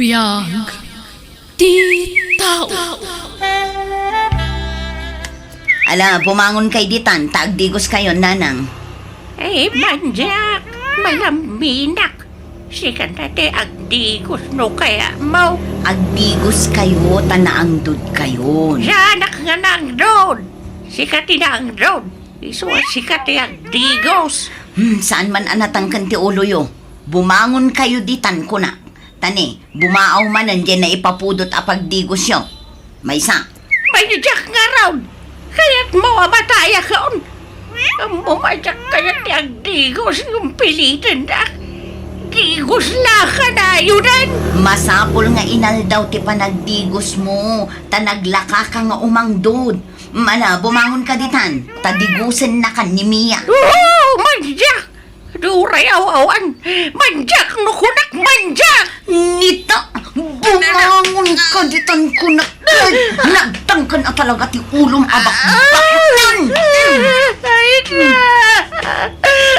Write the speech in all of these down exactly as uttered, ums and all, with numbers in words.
Biag ti tao. Ala, bumangon kay ditan, ta agdigos kayon, nanang. Ay, mandiak, malamminak. Sika ti agdigos no kayatmo. Agdigos kayo, ta naangdod kayon. Saanak nga naangdod. Sika ti naangdod. Isu a sika ti agdigos. Hmm, saan man a natangken ti uloyo. Bumangon kayo ditan, kuna. Tani, bumaaw manen diay naipapudot a pagdigosyo. Maysa. Maydiak ngarud. Kayatmo a matayakon. Ammom a diak kayat ti agdigos ngem pilitendak. Digos la kanayon. Masapul nga inaldaw ti panagdigosmo, ta naglakaka nga umangdod. Ala, bumangon ka ditan, ta digusennakan ni Mia. Oo, mandiak! Uray aw-awan! Mandiak no kunak, mandiak! Nita, bumangon ka ditan, kunak. Nagtangken a talaga ti ulom a bakbakan. Ay, na!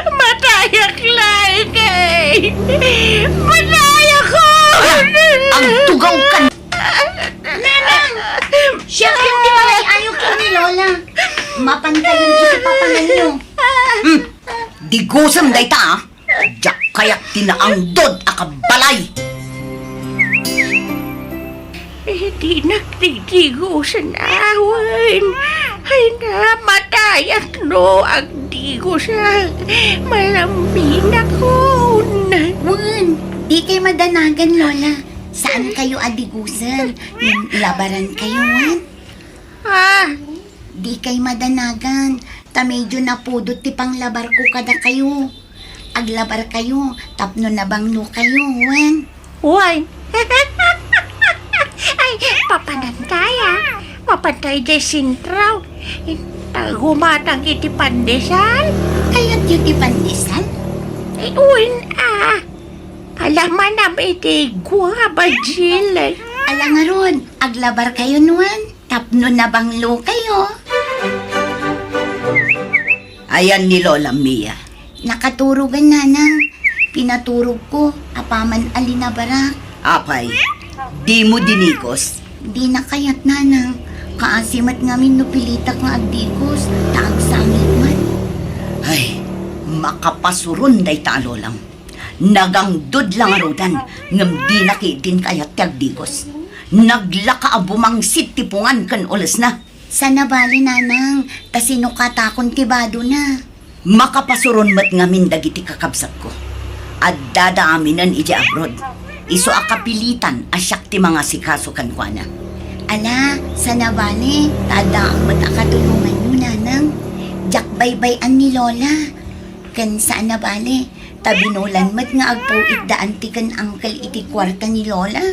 Matayak laeng, eh! Matayak ko! Agtugaw ka. Nanang! Siak ti mangayayo ken ni Lola. Mapan kayon iti papananyo. Hmm. Digosem dayta, a. Diak kayat ti naangdod a kabbalay. Eh, dinak ti digosen awan. Ay, namatayak no agdigosak. Malamminakon. Wen, di kay madanagan, Lola. Saan kayo a digosen? Labaran kayo, wen? Ah, di kay madanagan, ta medyo napudot ti panglabarko kadakayo. Aglabar kayo, tapno nabanglo kayo, wen? Wen. Ay, papanantay, a. Mapantay diay sentro. Tagumatang iti pandesal. Kayatyo ti pandesal? Ay, wen, a. Alamanam iti guava jelly. Ala ngarud, aglabar kayo, wen? Tapno nabanglo kayo. Ayan ni Lola Mia. Nakaturogan, Nanang. Pinaturogko, apaman a linabarak. Apay, dimo dinigos? Dina kayat, Nanang. Kaasi met ngamin no pilitak nga agdigos, ta agsangit man. Ay, makapasuron dayta a lolam. Nagangdod la ngaruden, ngem dina ketdin kayat ti agdigos. Naglaka a bumangsit ti pungan ken ulesna. Saan a bale, Nanang, ta sinukatakon ti badona. Makapasuron met ngamin dagiti kakabsatko. Addada aminen idiay abroad. Isu a kapilitan a siak ti mangasikaso kenkuana. Ala, saan a bale, ta addaak met a katulonganyo, Nanang. Diak baybay-an ni Lola. Ken saan a bale, ta binulan met nga agpaw-itdaan ti ken uncle iti kuarta ni Lola.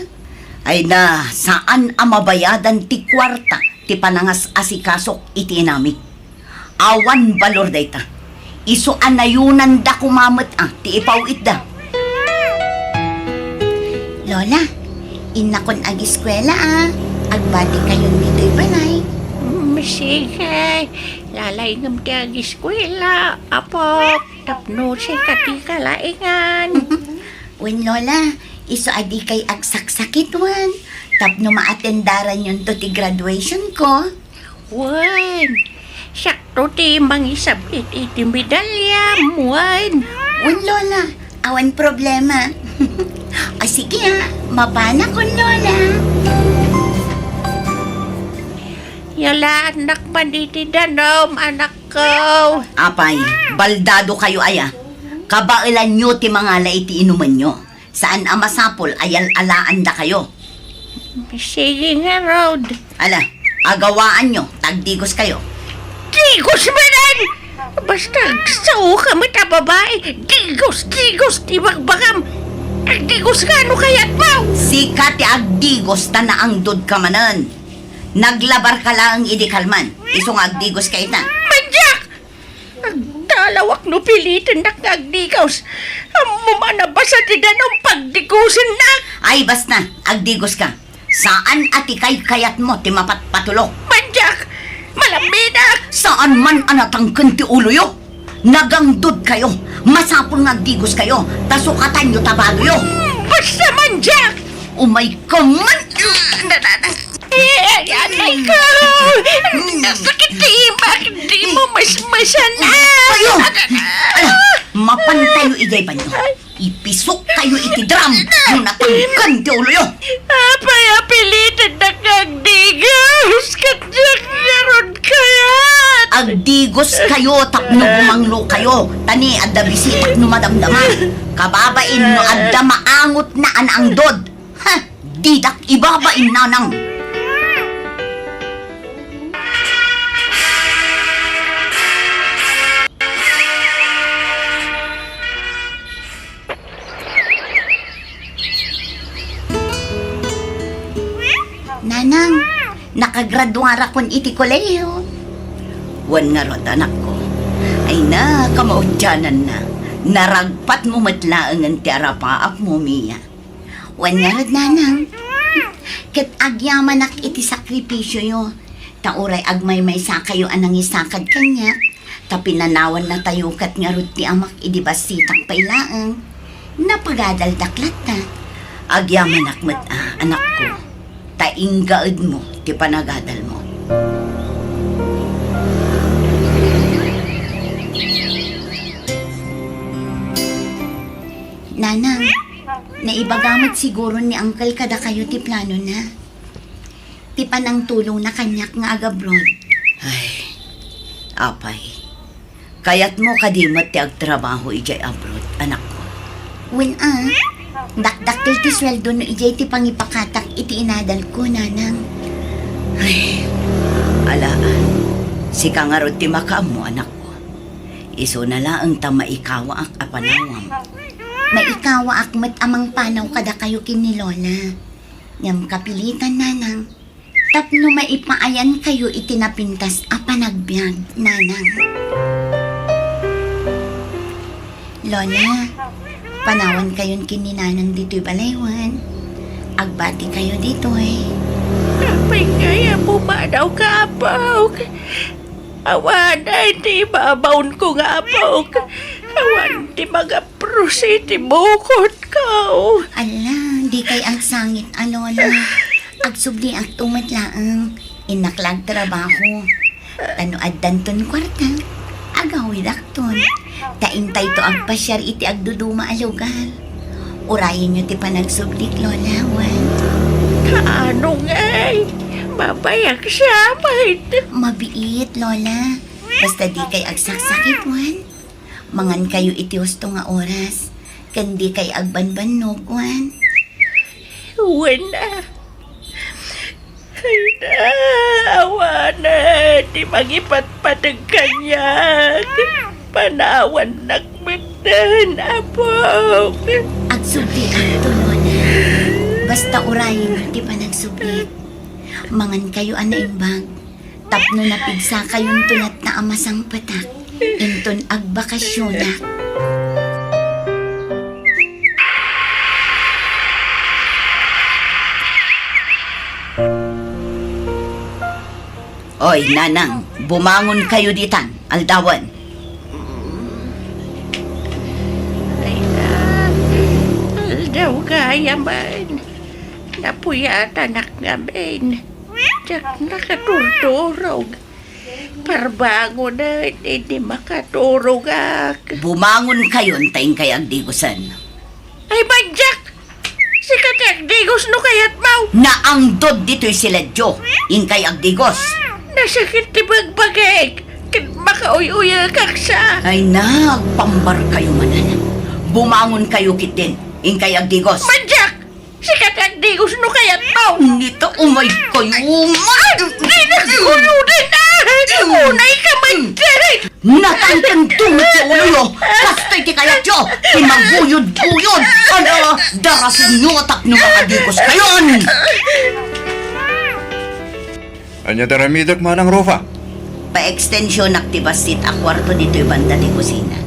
Ay na, saan a mabayadan ti kuarta ti panangas-asikasok iti inami. Awan balor dayta. Isu a nayonanda koma met a ti ipaw-itda. Lola, innakon agiskuela a. Agbati kayon ditoy balay. Mm, sige. Lalaingem ti agiskuela, apo. Tapno sika ti kalaingan. Wen, Lola, isu a dikay agsaksakit, wen. Tapno maatendaran yonto ti graduation ko. Wen, sakto ti mangisabit iti medalyam, wen. Wen, Lola, awan problema. O sige, a, mapanakon, Lola. Yalaannak man iti danum, anak. Kaw. Apay, baldado kayo aya. Kabaelanyo ti mangala iti inumenyo. Saan a masapul a yal-alaanda kayo. Sige ngarud. Ala, agawaanyo, ta agdigos kayo. Digos manen! Basta agsaoka met a babai, digos, digos ti bagbagam. Agdigos nga no kayatmo. Sika ti agdigos ta naangdod ka manen. Naglabar ka laeng idi kalman. Isu nga agdigos ka ita. Mandiak! Agtalawak no pilitendak nga agdigos. Ammom a nabasa ti danum pagdigosennak. Ay, basta, agdigos ka. Saan a ti kaykayatmo ti mapatpatulok. Mandiak! Malamminak! Saan man a natangken ti uloyo. Nagangdod kayo. Masapul nga agdigos kayo. Ta sukatanyo ta badoyo. Basta, mandiak! Umay ka man! Nanang! Eh, anay ko! Nasakit ti imak! Di mo masmasan! Ayo! Ala, mapantayo idiay banyo. Ipisok kayo iti drum no natangken ti uloyo. Apay a pilitan da kag digas? Ket diak ngarud kayat! Agdigos kayo tapno bumanglo kayo. Tani adda bisitak no madamdama. Kababain no adda maangotna a naangdod. Ha! Didak ibabain, Nanang. Nanang, nakagraduarakon iti kolehiyo. Wen ngarud, anakko. Ay na, kamaudiananna. Naragpatmo met laengen ti arapaapmo, Mia. Wen ngarud, Nanang. Ket agyamanak iti sakripisioyo. Ta uray agmaymaysa kayo a nangisakad kaniak, ta pinanawannatayo ket ngarud ti amak idi bassitak pay laeng. Napagadaldak latta. Agyamanak met a, anakko, ta inggaedmo ti panagadalmo. Nanang, naibaga met siguro ni Uncle kadakayo ti planona. Ti panangtulongna kaniak nga agabroad. Ay, apay. Kayatmo kadi met ti agtrabaho idiay abroad, anakko? Wen a, dakdakkel ti sueldo no idiay ti pangipakatak iti inadalko, Nanang. Ay, ala, sika ngarud ti makaammo, anakko. Isuna laeng ta maikawaak a panawam. Maikawaak met a mangpanaw kadakayo ken ni Lola. Ngem kapilitan, Nanang, tapno maipaayankayo iti napintas a panagbiag, Nanang. Lola, panawankayon ken ni Nanang ditoy balay wen. Agbatikayo ditoy. Apay ngay a pumanawka, apok? Awan ay ti ibabaonko nga apok. Awan ti magaprus iti bukotko. Ala, dikay agsangit a, Lola. Agsubliakto met laeng. Innak la agtrabaho. Ta no addanton kuarta, agawidakton. Ta intayto agpasiar iti agduduma a lugar. Urayenyo ti panagsublik, Lola, wen? Kaano ngay? Mabayak sa met. Mabiit, Lola. Basta dikay agsaksakit, wen? Mangankayo iti husto nga oras, ken dikay agbanbannog, wen? Wen a. Ay na, awanen ti mangipatpateg kaniak. Panawannak metten, apok. Agsubli, Lola. Basta urayenyo ti panagsubli. Mangankayo a naimbag. Tapno napigsakayonto latta a masangpetak inton agbakasionak. Oy, Nanang, bumangon kayo ditan, aldawen. Ay, aldaw gayam. Napuyatanak ngamin. Diak nakaturturog. Parbangon, eh, idi makaturogak. Bumangon kayon ta inkay agdigosen. Ay, madiak! Sika ti agdigos no kayatmo! Naangdod ditoy siledyo, inkay agdigos. Nasakit ti bagbagik, ket makauy-uyekak sa. Ay, nagpambar kayo manen. Bumangon kayo ketdin, inkay agdigos. Madiak! Sika ti agdigos no kayatmo! Nita, umay kayo man! Ay, di nagkuyuden, ah! Unay ka man, Derek! Natangken tumit ti uloyo! Kastoy ti kayatyo! Ti maguyod-guyod! Ano? Darasenyo tapno makadigos kayon! Ania ti aramidek, Manang Rufa? Paekstensionak ti bassit a kuarto ditoy banda ti kusina.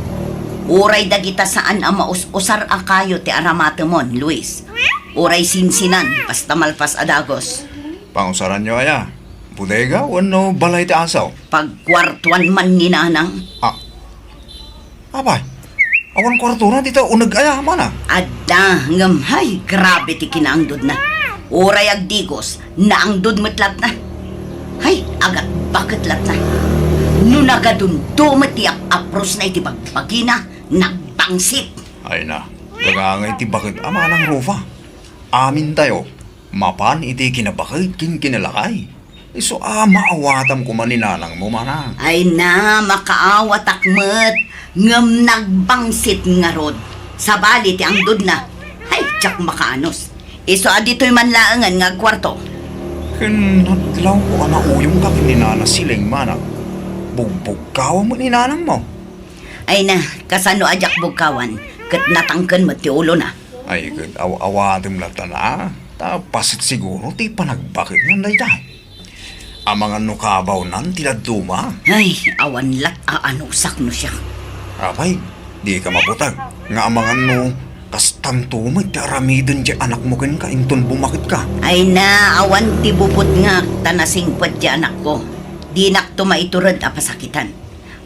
Uray dagita saan a maus-usar a kayo ti aramatemon, Luis. Uray sinsinan, basta malpas a dagos. Pangusaranyo aya? Bodega wenno balay ti asaw? Pagkuartuan man ni Nanang. Ah. Apay, awan kuartona dita uneg aya, Manang? Adda, ngem hay, grabe ti kinaangdodna. Uray agdigos, naangdod met latna. Hay, agatbaket latna. No nagadundo met ti ap-aprosna iti bagbagina, nagbangsit. Ay na, gagangay ti baket a Manang Rufa. Amintayo, mapan iti kinabaket ken kinalakay. Isu a maawatam koma ni nanangmo, manang. Ay na, makaawatak met, ngem nagbangsit ngarud. Sabali ti angdodna. Hay, diak makaanus. Isu a ditoy man laengen nga agkuarto. Ken nadlawko a nauyongka ken ni Nana Siling, manang. Bugbugkawam met ni nanangmo. Ay na, kasano a diak bugkawan, ket natangken met ti ulona. Ay, ket aw-, awatem lattan a, ta paset siguro ti panagbaketnan dayta. Amangan no kabawnan ti dadduma. Ay, awan lat a anusak no siak. Apay, dika mabutag, nga amangan no kastanto met ti aramiden ti anakmo kenka inton bumaketka. Ay na, awan ti bubutngak, ta nasingpet ti anakko. Dinakto maitured a pasakitan.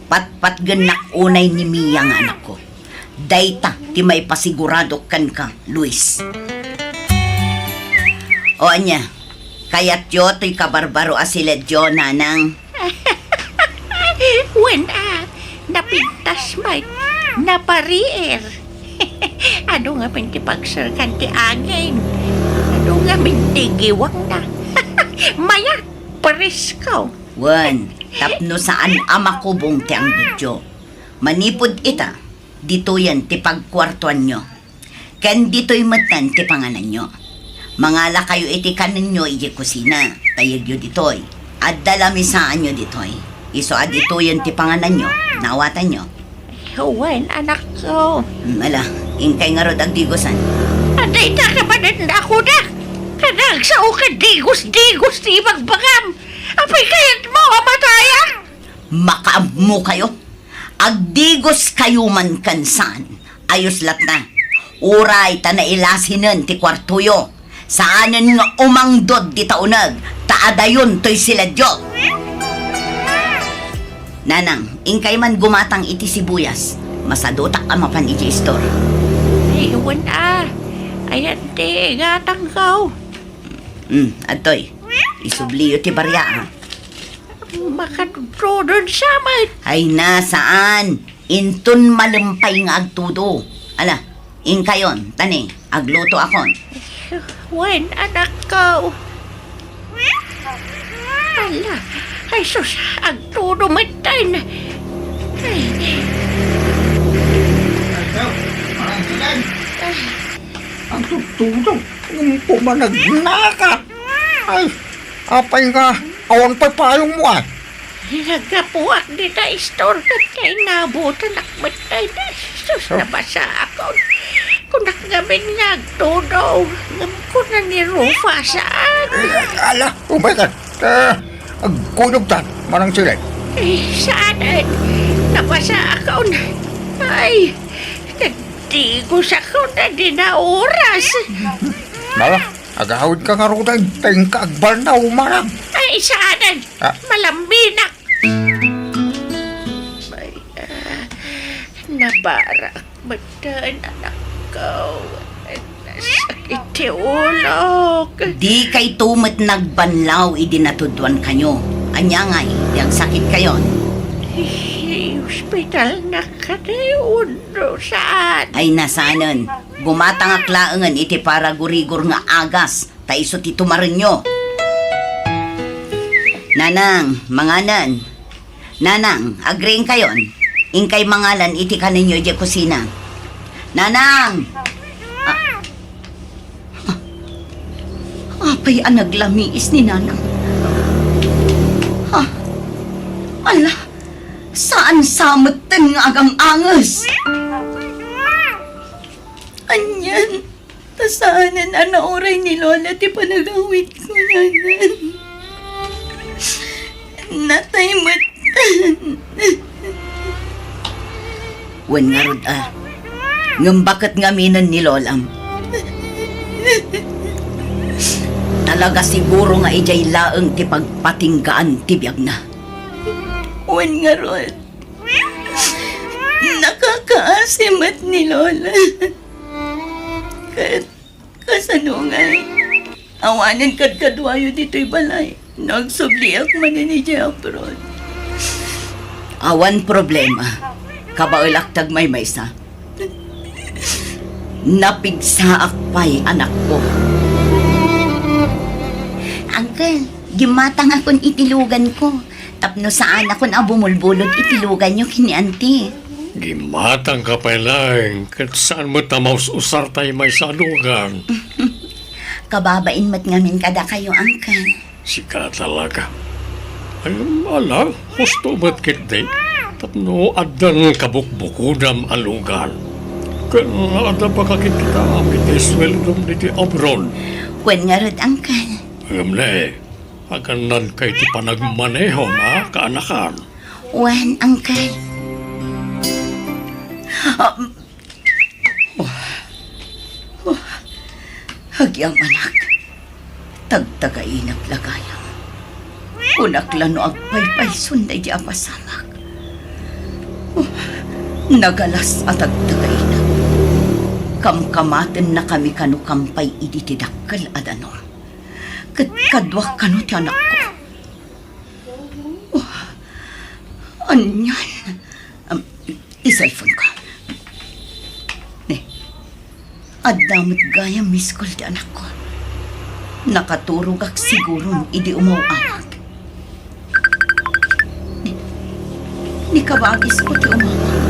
Patpatgennak unay ni Mia nga anakko. Dayta ti maipasigurado kenka, Luis. O ania, kayatyo toy kabarbaro a siledyo, nanang? Wen a, napintas met, napariir. Adu ngamin ti pagserkan ti angin. Adu ngamin ti giwangna. Mayat, presko. Wen, tapno saan a makubong ti angdodyo. Manipud ita, ditoyen ti pagkuartuanyo. Ken ditoy metten ti pangananyo. Mangalakayo iti kanenyo idiay kusina, tayegyo ditoy. Adda lamisaanyo ditoy. Isu a ditoyen ti pangananyo, naawatanyo. Wen, anakko. Hmm, ala, inkay ngarud agdigosan. Adda ita ka manen da kunak. Kada agsao ka digos-digos ti ibagbagam. Apay kayatmo a matayak? Makaammokayo. Agdigoskayo man ken saan. Ayos latna. Uray ta nailasinen ti kuartoyo. Saanen nga umangdod dita uneg, ta adayon toy siledyo. Nanang, inkay man gumatang iti sibuyas. Masadutak a mapan iti istor. Ay, wen a. Ayan ti gatangko. Hmm, adtoy. Isubliyo ti baria, a. Makatudtudon sa met. Ay na, saan? Inton malem pay nga agtudo. Ala, inkayon, tani, aglutoakon. Wen, anakko. Ala, ay sus, agtudo metten. Ay. Agtudo, ngem pumanagnaka. Ay, apay nga, awan pay payongmo, ay? Naggapuak dita istor ket kay nabutanak met dayta. Sus, nabasaakon. Kunak ngamin nga agtudo. Ngem kuna ni Rufa, saan? Eh, ala, umay ka. Eh, agkuyogtan, Manang Siling. Eh, saan? Nabasaakon. Ay, nagdigosakon a di naoras. Mala, agawidka ngaruden, ta inka agbalnaw, manang. Ay, saan? Ah. Malaminak. Ay, ah, nabarak metten, anakko. Nasakit ti ulok. Dikayto met nagbanlaw idi natuduankayo. Ania ngay ti agsakitkayon? Iospitalnak kadi wenno saan? Ay, na saanen. Gumatangak laengen iti paragurigor nga agas. Ta isu ti tumarenyo. Nanang, manganen. Nanang, agriingkayon. Inkay mangalan iti kanenyo idiay kusina. Nanang! Ah. Ah. Apay a naglamiis ni Nanang? Ah. Ala, saan sa metten nga agam-anges? Anian? Ta saanen a nauray ni Lola ti panagawidko, Nanang. Natay met. Wen ngarud a. Ngem baket ngaminen ni Lolam? Talaga siguro nga idiay laeng ti pagpatinggaan ti biagna. Wen ngarud. Nakakaasi met ni Lola. Ket kasano ngay? Awanen kadkaduayo ditoy balay. Nagsubliak manen idiay abroad. Awan problema. Kabaelak ti agmaymaysa. Napigsaak pay, anakko. Uncle, gimmatangakon iti luganko. Tapno saanakon a bumulbulod iti luganyo ken ni Auntie. Gimmatangka pay laeng, ket saan met a maus-usar tay maysa a lugan. Kababain met ngamin kadakayo, Uncle. Sika talaga. Ay, ala, husto met ketdi. Tapno addan kabukbukodam a lugan. Ken adda pakakitkitaam iti sueldom ditoy abroad. Wen ngarud, Uncle. Ngem ne, agannadka iti panagmanehom, a, kaanakan. Wen, Uncle. Ah, Oh, oh, agyamanak. Tagtagainak la gayam. Kunak la no agpaypayson daydi a pasamak. Oh, nagalas a tagtagainak. Kamkamatennakami kano kampay idi ti dakkel a danum. Ket kaduak kano ti anakko. Oh, anian? Am, ti cellphone ko. Ne, adda met gayam miss call ti anakko. Nakaturogak siguron idi umaw-awag. Ne, ni kabagis ko ti umawag.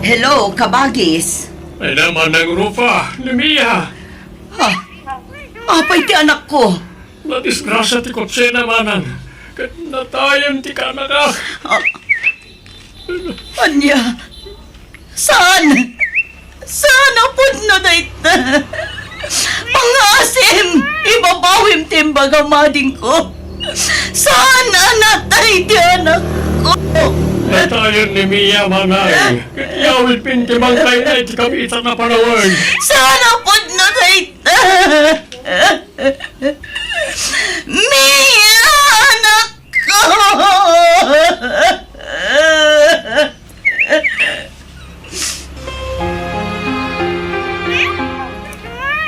Hello, kabagis. Ay naman ang Rufa, Lumia. Ha? Apay ti anakko? Nadisgrasya ti kotsena, manang, ket natayen ti kaanakak. Ah, ania? Saan? Saan a pudno dayta? Pangngaasim! Ibabawim ti imbagam, adingko. Saan a natay ti anakko? Natayen ni Mia, manang, ket yawidpin ti bangkayna iti kabiitan a panawen. Saan a pudno dayta? Mia, anakko!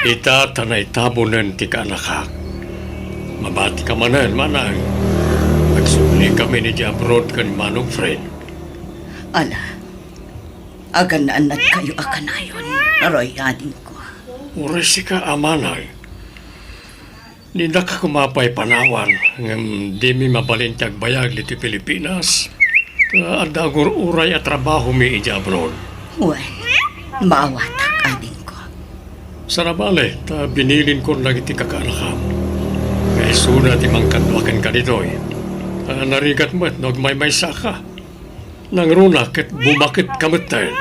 Ita ta naitabonen ti kaanakak. Mabatika manen, manang. Agsubli kami ni di abroad ken Manong Fred. Ala, agannaannadkayo a kanayon, Roy, adingko. Uray sika a manang. Didaka koma pay panawan, ngem dimi mabalin ti agbayag ditoy Pilipinas. Ta adda agur-uray a trabahomi idiay abroad. Wen, maawatak, adingko. Saan a bale, ta binilinkon dagiti kakaanakam. Nga isuna ti mangkadua kenka ditoy. Ta narigat met no agmaymaysaka. Nangruna ket bumaketka metten.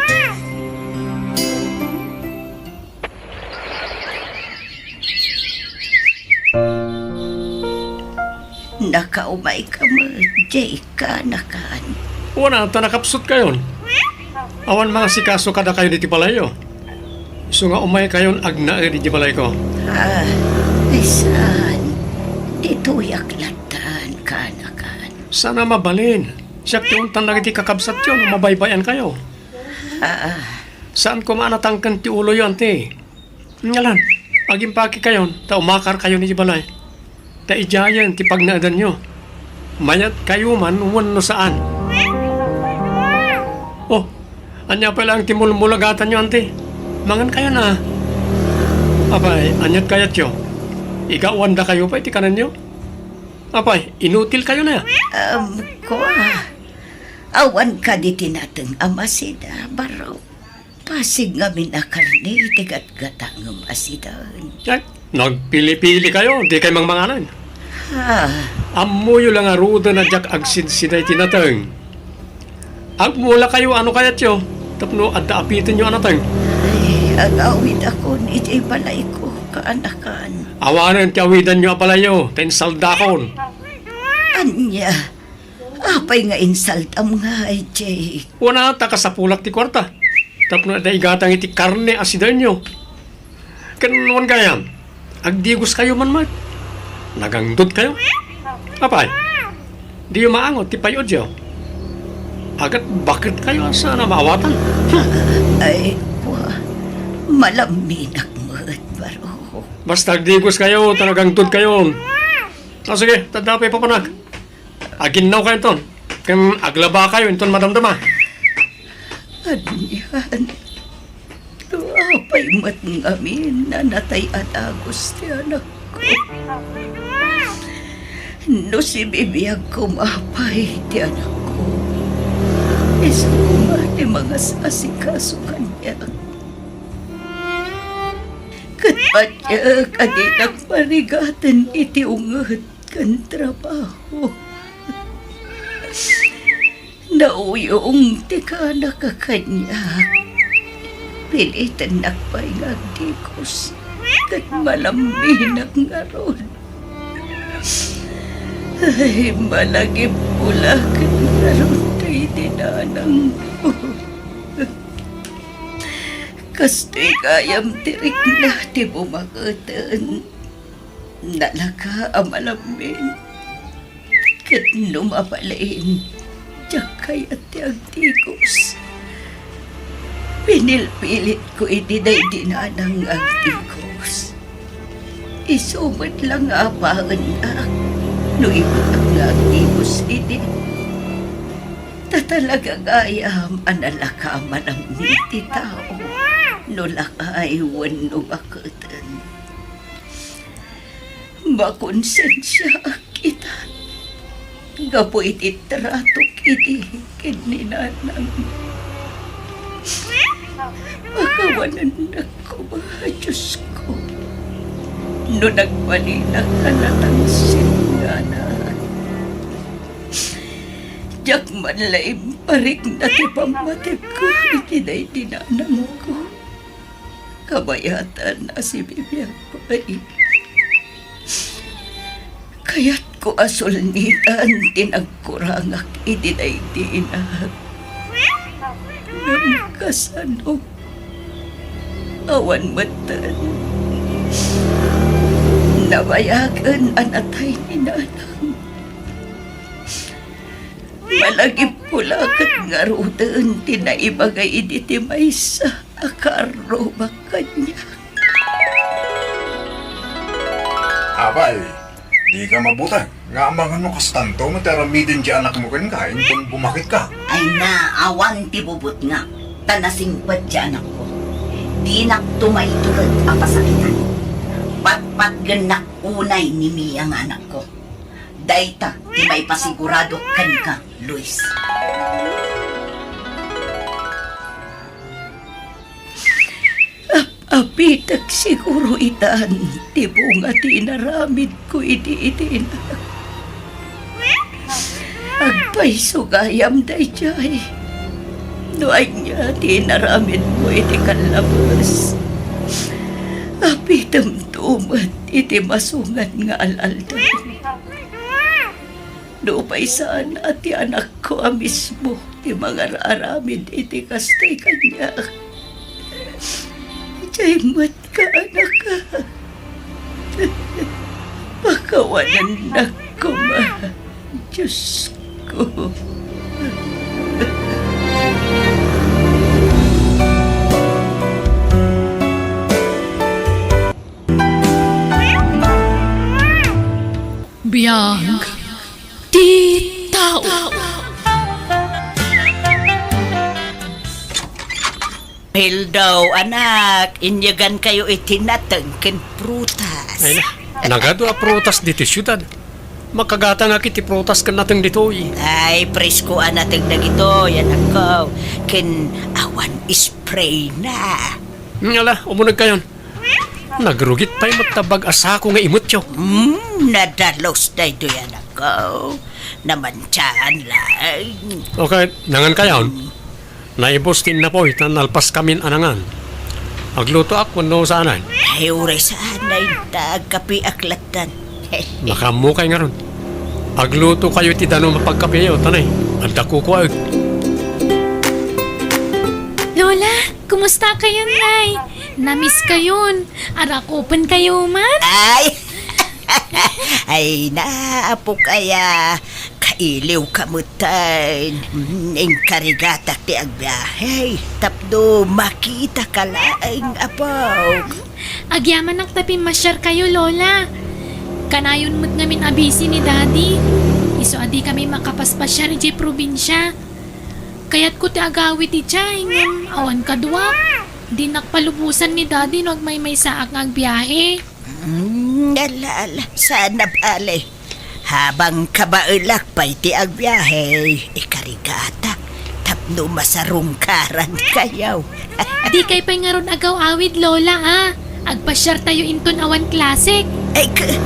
Nakaumayka met, Jay, kaanakan. Wen a, ta nakapsutkayon. Awan mangasikaso kadakayo ditoy balayyo. Isu nga umaykayon agnaed idiay balayko. Ah, ay saan? Ditoyak lattan, kaanakan. Saan a mabalin? Siak ti untan dagiti kakabsatyo no mabaybay-ankayo. Ah, ah. Saan koma a natangken ti uloyo, anti? Ngalan, agimpakekayon, ta umakarkayon idiay balay. Ta idiayen ti pagnaedanyo. Mayatkayo man wenno saan. Oh, ania pay laeng ti mulmulagatanyo, anti? Mangankayon a. Apay, aniat kayatyo? Igawandakayo pay ti kanenyo? Apay, inutilkayon a? Um, kua. Awan kadi ti nateng a masida, baro. Pasig ngamin a karne ti gatgatangem a sidan. Ay, nagpili-pilikayo, dikay mangmanganan. Ah. Ammoyo la ngaruden a diak agsidsida iti nateng. Agmulakayo a no kayatyo, tapno adda apitenyo a nateng. Ay, agawidakon idiay balayko, kaanakan. Awanen ti awidanyo a balayyo, ta insaldakon. Ania? Apay nga insaldam ngay, Jake? Wen a, ta kasapulak ti kuarta tapno adda igatang iti karne a sidaenyo. Ken wen gayam, agdigoskayo man met. Nagangdutkayo. Apay, diyo maangot ti pay-odyo. Agatbaketkayo a saan a maawatan. Ay, kua, malaminak met, baro. Basta agdiguskayo, ta nagangtodkayo. O sige, tadda pay papanak. Aginnaw kayo inton. Ken aglabakayo inton madamdama. Anian? No apay met ngamin a natay a dagus ti anakko. No sibibiag koma pay ti anakko, isu koma ti mangasasikaso kaniak. Ket ania a dinak marigaten iti unget ken trabaho. Nauyong ti kanak a kaniak. Pilitennak pay nga agdigus ket malamminak ngarud. Ay, malagip ko la ket ngarud daydi nanangko. Kastoy gayam ti rikna ti bumaketen. Nalaka a malammin. Ket no mabalin, diak kayat ti agdigus. Pinilpilitko iti daydi nanang nga agdigus. Isu met la nga apaennak no ibaga nga agdigus idi. Ta talaga gayam a nalaka a malammi ti tao no lakay wenno baketen. Makonsensiaak ita gapu iti tratok idi ken ni nanang. Pakawanennak koma, Diosko, no nagbalinak a natangsit nga anak. Diak man la imparikna ti pammatibko iti daydi nanangko. Kabayatan a sibibiag pay. Kayatko a sulnitan ti nagkurangak iti daydi inak. Ngem kasano? Awan metten. Nabayagen a natay ni nanang. Malagipko la ket ngaruden ti naibaga idi ti maysa a kaarrubak kaniak. Apay, dika mabuteng nga amangan no kastanto met ti aramiden ti anakmo kenka inton bumaketka. Ay na, awan ti bubutngak, ta nasingpet ti anakko. Dinakto maitured a pasakitan. Patpatgennak unay ni Mia nga anakko. Dayta ti maipasigurado kenka, Luis. Ap-apitek siguro itan ti bunga ti inaramidko idi, idi inak. Agpayso gayam daydiay. No ania ti inaramidmo iti kallabes, apitemto met iti masungan nga al-aldaw. Nupay saan a ti anakko a mismo ti mangar-aramid iti kastoy kaniak, diay met kaanaka. Pakawanennak koma, Diosko. Biag ti tao. Hello, anak. Inyegankayo iti nateng ken prutas. Ay na, nagadu a prutas ditoy siudad. Makagatangak iti prutas ken nateng ditoy. Ay, presko a nateng dagitoy, anakko. Ken awan spray na. Hmm, ala, umunegkayon. Nagrugit pay met ta bag-a sako nga imutyo. Hmm, nadalus daytoy, anakko. Namantiaan laeng. Okay, nangankayon. Naibus ti innapoy ta nalpaskamin a nangan. Aglutoak wenno saanen? Ay, uray saanen ta agkapiak lattan. Makaammokay ngarud. Aglutokayo ti danum a pagkapiyo, ta nay, adda kukuaek. Lola, kumusta kayon, Nay? Namiss kayon. Arakupen kayo man? Ay! Ay na, apok aya. Kailiwka metten. Mm, inkarigatak ti agbiahe tapno makitaka laeng, apok. Agyamanak ta pimmasiarkayo, Lola. Kanayon met ngamin a busy ni Daddy. Isu a dikami makapaspasiar idiay probinsia. Kayatko ti agawid idiay, ngem awan kaduak. Dinak palubosan ni Daddy no agmaymaysaak nga agbiahe. Mm, ala, ala, saan a bale. Habang kabaelak pay ti agbiahe, ikarigatak tapno masarungkarankayo. Dikay pay ngarud agaw-awid, Lola, a. Agpasiartayo inton awan klasek. Ay, k-,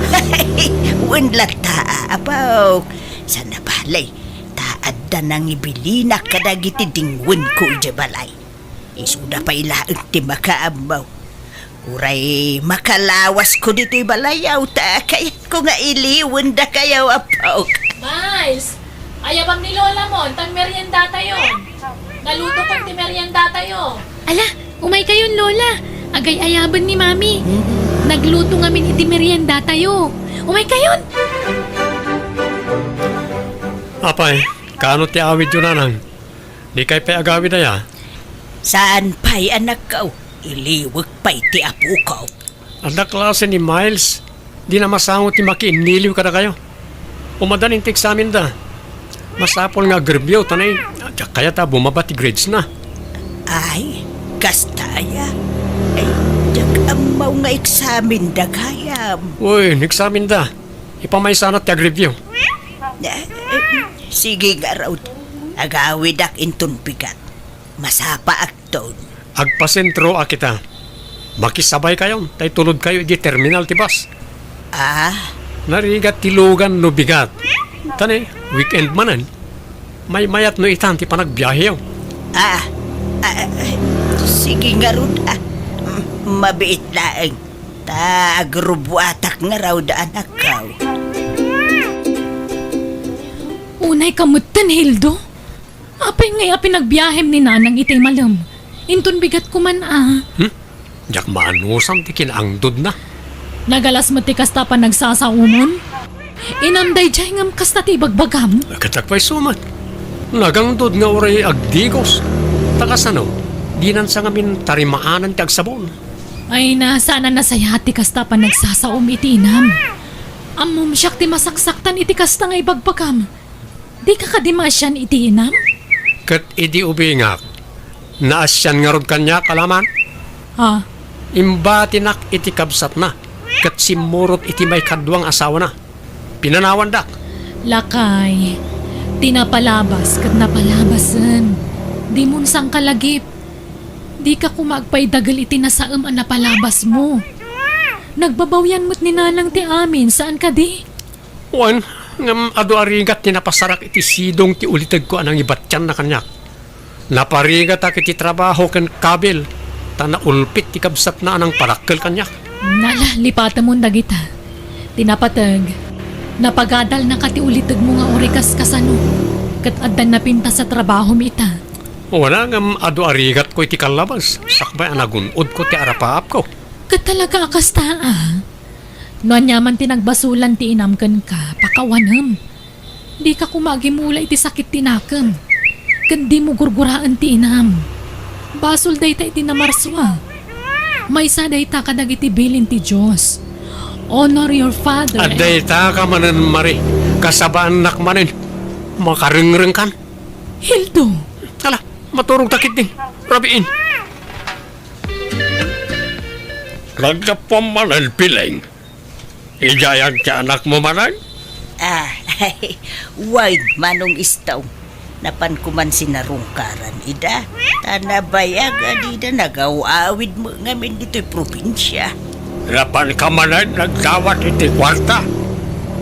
wen latta, a, apok. Saan a bale, ta adda nangibilinak kadagiti dingwenko idiay balay. Isuda pay laeng ti makaammo. Uray makalawasko ditoy balayaw, ta kayatko nga iliwendakayo, apok. Miles, ayabam ni Lola mo, tan meriendatayo. Nalutokon ti meriendatayo. Ala, umaykayon, Lola. Agay-ayaben ni Mami. Mm. Nagluto ngamin iti meriendatayo. Umaykayon. Apay, kaano ti awidyo, Nanang? Dikay pay agawid aya? Saan pay, anakko. Iliwek pay ti apoko. Adda klase ni Miles. Dina masango ti makiinniliw kadakayo. Umadan ti eksamenda. Masapul nga agreview, ta nay, diak kayat a bumaba ti grades na. Ay, kasta aya? Ay, diak ammo nga eksamenda gayam. Uy, eksamenda. Ipamaysana ti agreview. Eh, eh, sige ngarud. Agawidak inton bigat. Masapaakton. Agpasentroak ita. Makisabaykayon, ta itulodkayo iti terminal ti bus. Ah? Narigat ti lugan no bigat. Ta nay, weekend manen. Maymayat no itan ti panagbiaheyo. Ah, ah, ah, sige ngarud, ah. M-, mabiit laeng. Ta agrubuatak ngarud, anakko. Unay ka metten, Hildo. Apay ngay a pinagbiahem ni Nanang itay malem? Inton bigat ko man a. Hmm? Diak maanusam ti kinaangdodna. Nagalas met ti kasta panagsasaomon? Inam daydiay ngem kasta ti ibagbagam? Ket agpayso met. Nagangdod nga uray agdigos. Ta kasano? Dinan sa ngamin tarimaanan ti agsabon. Ay na, saan a nasayaat ti kasta panagsasaom iti inam. Ammom siak ti masaksaktan iti kasta nga ibagbagam. Dika kadi maasian iti inam? Ket idi ubingak, naasian ngarud kaniak a laman? Ah. Imbatinak iti kabsatna, ket simmurot iti maikadua nga asawana. Pinanawandak. Lakay, ti napalabas ket napalabasen. Dimon sangkalagip. Dika koma agpaidagel iti nasaem a napalabasmo. Nagbabawian met ni Nanang ti amin, saan kadi? Wen, ngem adu a rigat ti napasarak iti sidong ti ulitegko a nangibatianna kaniak. Naparigatak iti trabaho ken kabil, ta naulpit ti kabsatna a nangpadakkel kaniak. Nala, lipatemon dagita. Ti napateg, napagadalnaka ti ulitegmo nga uray kaskasano, ket addan napintas a trabahom ita. Wen, ngem adu a rigatko iti kallabas, sakbay a nagun-odko ti arapaapko. Ket talaga a kasta a? No aniaman ti nagbasolan ti inam kenka, pakawanem. Dika koma agimula iti sakit ti nakem. Ket dimo gurguraen ti inam. Basol dayta iti namarsua. Maysa dayta kadagiti bilin ti Dios. Honor your father and Adda ita ka manen, Mari. Kasabaannak manen. Makarengrengkan. Hildo. Ala, maturogta ketdin. Rabiin. Naggapuam manen, Pileng. Idiay ti anakmo manen? Ah, wen, Manong Istong. Napanko man sinarungkaran ida. Ta nabayag a dida nagaw-awid met ngamin ditoy probinsia. Napanka manen nagdawat iti kuarta?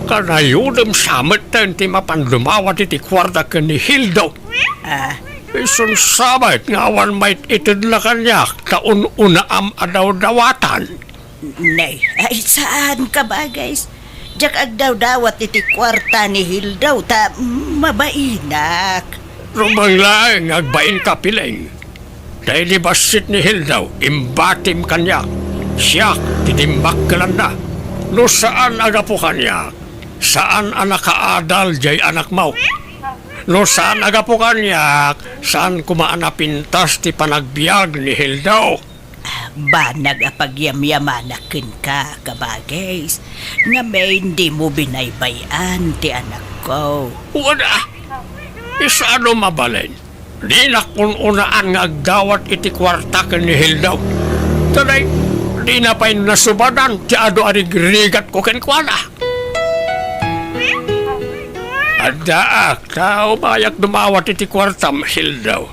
Kanayodem sa metten ti mapan dumawat iti kuarta ken ni Hildo. Ah. Isun sa met nga awan maititedna kaniak ta un-unaam a dawdawatan. Nay, ay, saan ka, bagay? Diak agdawdawat iti kuarta ni Hildo ta mabainak. Rumang laeng nga agbainka, Pileng. Ta idi bassit ni Hildo, imbatim kaniak. Siak ti dimbakkelanna. No saan a gapu kaniak, saan a nakaadal diay anakmo. No saan a gapu kaniak, saan koma a napintas ti panagbiag ni Hildo. Ah, Banag a pagyamyamanak kenka, kabagis, ngamin dimo binaybay-an ti anakko. Wada, isano mabalin? Dinak un-unaan nga agdawat iti kuarta ken ni Hilda. Today, dina pay nasubadan ti adu a rigrigatko kenkuana. Addaak, ta umayak dumawat iti kuartam, Hilda.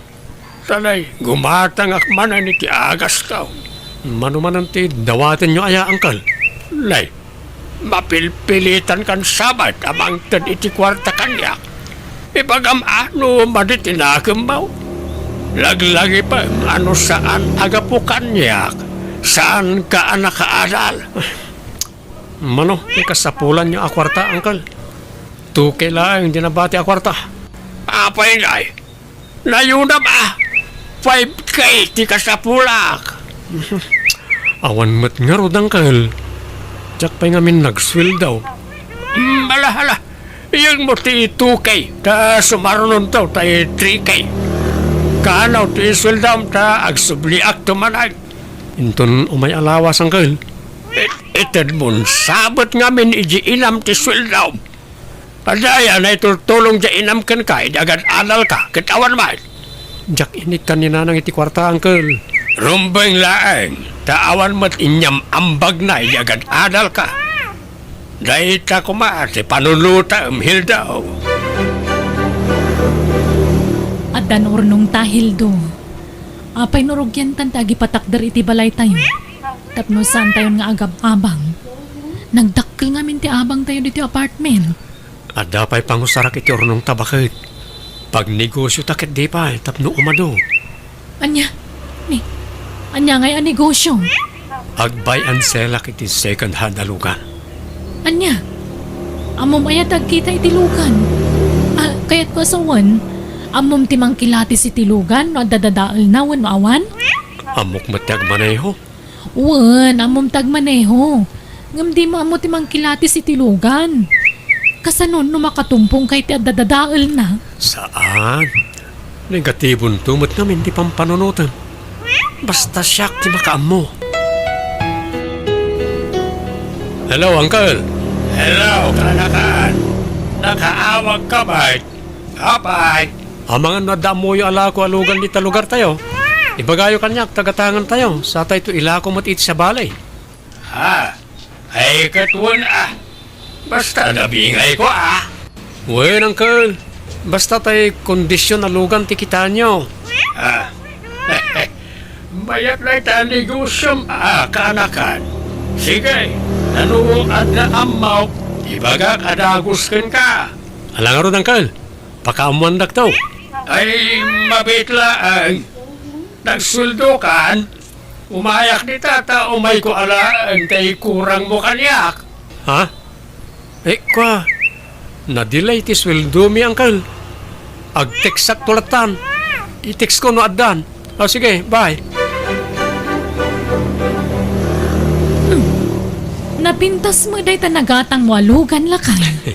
Today, gumatangak manen iti agasko. Mano manen ti dawatenyo aya, Uncle? Nay, mapilpilitankan sabet a mangted iti kuarta kaniak. Ibagam a no madi ti nakemmo. Laglagipem a no saan a gapu kaniak, saanka a nakaadal. Mano, ti kasapulanyo a kuarta, Uncle? Two K laeng ti nabati a kuarta. Apay ngay? Nayunam a five K ti kasapulak. Awan met ngarud, Uncle. Diak pay ngamin nagsueldo. Mm, ala, ala. Iyegmo ti two K, ta sumarunonto tay three K. Kaano ti sueldom ta agsubliakto manen? Inton umay a lawas, Uncle. It-, itedmon sabet ngamin idi inam ti sueldom. Adda aya naitultulong diay inam kenka idi agad-adalka ket awan met? Diak inikkan ni Nanang iti kuarta, Uncle. Rumbeng laeng, ta awan met inyam-ambagna idi agad-adalka. Dayta koma ti panunotem, Hilda. Adda no urnongta, Hilda. Apay no rugiantan ti agipatakder iti balaytayo tapno saantayon nga agab-abang? Nagdakkel ngamin ti abangtayo ditoy apartment. Adda pay pangusarak iti urnongta, baket. Pagnegosiota ketdi pay tapno umadu. Ania? Ni, ania ngay a negosio? Ag-buy and sell-ak iti second hand a lugan. Ania? Ammom aya ti agkita iti lugan? Ah, kayatko a sawen, ammom ti mangkilatis iti lugan no adda dadaelna wenno awan? Ammok met ti agmaneho. Wen, ammom ti agmaneho. Ngem dimo ammo ti mangkilatis iti lugan. Kasano no makatumpongka iti adda dadaelna? Saan. Negatibonto met ngamin ti pampanunotem. Basta siak ti makaammo. Hello, Uncle. Hello, kaanakan. Nakaawagka met? Apay? Amangan no adda ammoyo a lako a lugan dita lugartayo, ibagayo kaniak ta gatangantayo. Satayto ilako met iti sabali. Ha? Ay, ket wen a. Basta nabingayko a. Wen, Uncle. Basta tay kondision a lugan ti kitaenyo. Ah. Mayat dayta a negosiom a, kaanakan. Sige, ta no adda ammok, ibagak a dagus kenka. Ala ngarud, Uncle. Pakaammoandakto. Ay, mabiit laeng. Nagsueldokan? Umayak dita ta umayko alaen tay kurangmo kaniak. Ha? Eh, kua, na-delay ti sueldomi, Uncle. Ag-textakto lattan. I-textko no addan. O, sige, bye. Hmm. Napintas met dayta nagatangmo a lugan, lakay.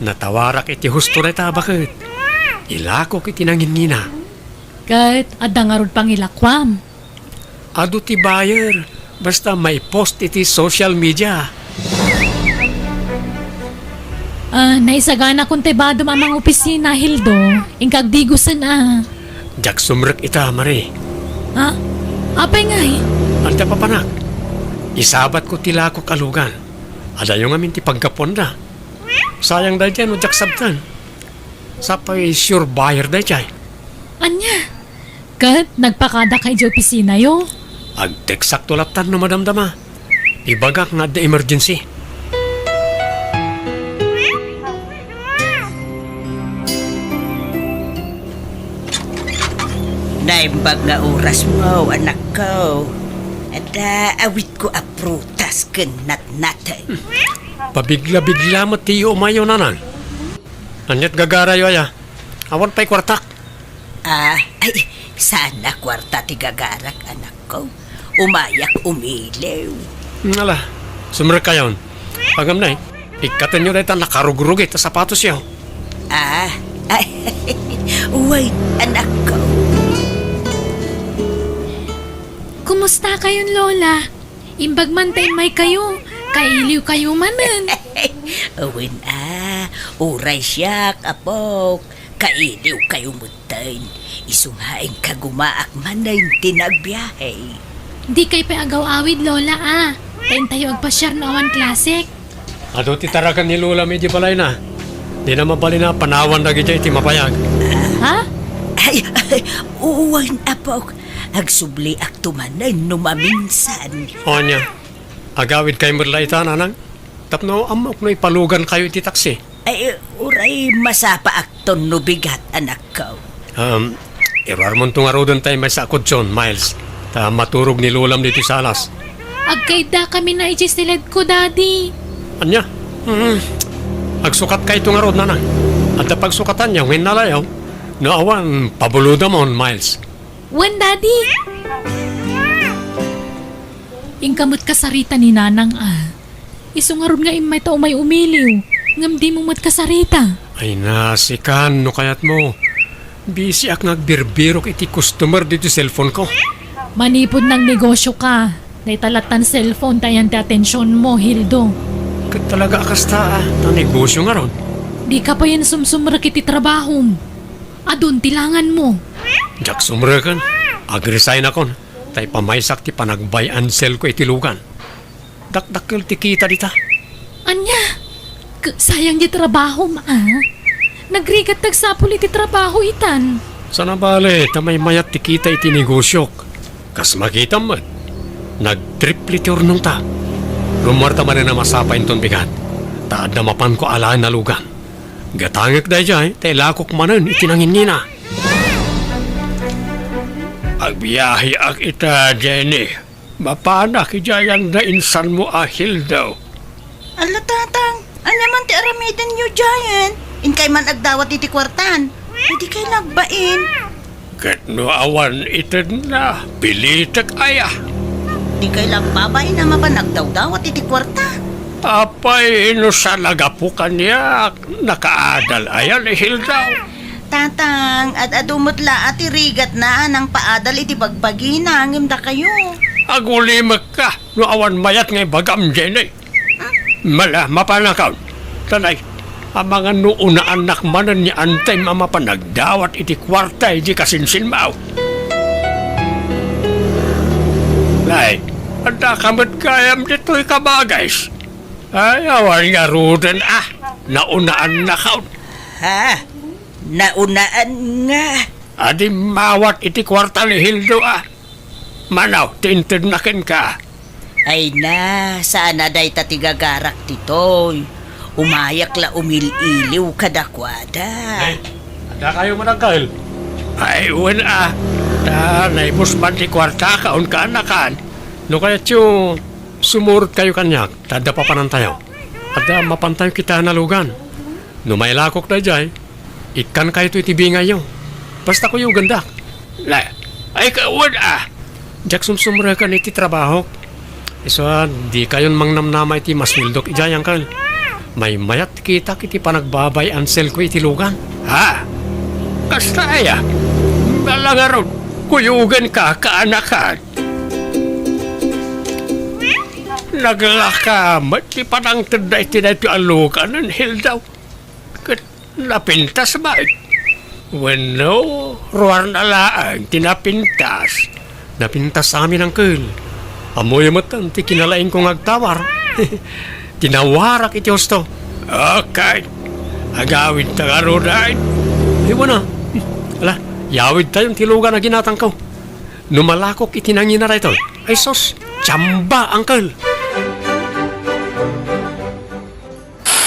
Natawarak iti husto dayta, baket. Ilakok iti nangingina. Ket adda ngarud pangilakuam? Adu ti buyer, basta maipost iti social media. Ah, naisaganakon ti badom a mangopisina, Hildo. Inka agdigusen a. Diak sumrek ita, Mare. Ha? Apay ngay? Adda papanak. Isabatko ti lakok a lugan. Adayo ngamin ti paggapuanda. Sayang daydiay no diak sabten. Sapay sure buyer daydiay. Ania? Ket nagpakadaka idiay opisinayo? Ag-textakto lattan no madamdama. Ibagak nga adda emergency. Naimbag nga orasmo, anakko. Adda awitko a prutas ken natnateng. Pabigla-bigla met ti umayo, Nanang. Aniat gagarayo aya? Awan pay kuartak. Ah, ay, saan a kuarta ti gagarak, anakko. Umayak umiliw. Ala, sumrekkayon. Agamnay, ikkatenyo dayta nakarugrugit a sapatosyo. Ah, ay, uy, anakko. Kumusta kayon, Lola? Imbag man ta immaykayo, kailiwkayo manen. Wen a, uray siak, apok, kailiwkayo metten. Isu nga inkagumaak manen ti nagbiahe. Dikay pay agaw-awid, Lola, a. Ta intayo agpasiar no awan klasek. Adu ti taragan ni Lolam idiay balayna. Dina mabalin a panawan dagidiay iti mabayag. Ha? Ay, ay, wen, apok. Agsubaliakto manen no maminsan. Ania, agawidkayo met la ita, nanang? Tapno ammok no ipalugankayo iti taksi. Ay, uray masapaakton no bigat, anakko. Um, iruarmonto ngaruden tay maysa a kutson, Miles. Ta maturog ni Lolam ditoy salas. Agkaiddakami na idiay siledko, Daddy. Ania? Hmm. Agsukatkayto ngarud, nanang. Adda pagsukatanyo, ngem nalayaw. No awan, pabulodamon, Miles. Wen, Daddy. Inka met kasarita ni Nanang a. Isu ngarud nga immayta umay umiliw, ngem dimo met kasarita. Ay na, sikan, no kayatmo. Bisiak nga agbirbirok iti customer ditoy cellphone ko. Manipud nagnegosioka, dayta lattan cellphone ti ayan ti atensionmo, Hildo. Ket talaga a kasta, a, ta negosio ngarud. Dika payen sumsumrek iti trabahom. Adun ti langanmo. Diak sumreken. Ag-resignakon. Ta ipamaysak ti panagbay-and-sellko iti lugan. Dakdakkel ti kita dita. Ania? K-, sayang ti trabahom, a? Nagrigat ti agsapul iti trabaho itan. Sana bale, ta maymayat ti kita iti negosiok. Kas makitam met, nagtriple ti urnongta. Rummuarta manen a masapa inton bigat, ta adda mapanko alaen a lugan. Gatangek daydiay, ta ilakok manen iti nanginnina. Agbiaheak ita, Jenny. Mapanak idiay a nainsanmo a Hildo. Ala, Tatang, ania man ti aramidenyo diayen? Inkay man agdawat iti kuartan. Dikay la agbain. Ket no awan itedna, pilitek aya? Dikay la agbabain a mapan agdawdawat iti kuarta. Apay, no saan a gapu kaniak, nakaadal aya ni Hilda? Tatang, ad-adu met la a ti rigatna a nangpaadal iti bagbagina ngem dakayo. Agulimekka no awan mayat nga ibagam, Jenny. Mala, mapanakon. Tanay, amangan no unaannak manen ni Antay a mapan agdawat iti kuarta idi kasinsinmaw. Nay, adda ka met gayam ditoy kabagis. Ay, awan ngaruden, a. Naunaannakon. Ha? Naunaan nga? Adi mawat iti kuarta ni Hildo, a. Manaw, ti intedna kenka. Ay na, saan a dayta ti gagarak ditoy. Umayak la umil-iliw kadakuada. Ay, adda kayo madagkal? Ay, wen a. Ta, naibusban ti kuarta, kaon kaanakan. No kayatyo, sumurot kayo kaniak, ta adda papanantayo. Adda mapantayo kitaen a lugan. No mailakok daydiay, ikkan kayto iti bingayyo. Basta kuyogendak. La, ay, kawan, a. Diak sumsumreken iti trabahok. Isu a, di kayon mangnamnama iti masueldok idiay, angkel. Maymayat kitak iti panagbabay-and-sell ko iti lugan. Ha? Kasta aya? Ala ngarud, kuyogenka, kaanakan. Naglaka met ti panangtedda iti daytoy a lugan, Hilda. Ket napintas met. Wenno, ruarna laeng ti napintas. Napintas amin, angkel. Ammoyo met ti kinalaingko nga agtawar. Tinawarak iti husto. Okay. Agawidta ngarud, ay. Ay, wana. Ala, yawidtayon ti lugan a ginatangko. No malakok iti nangina daytoy, ay sus, tsamba, angkel.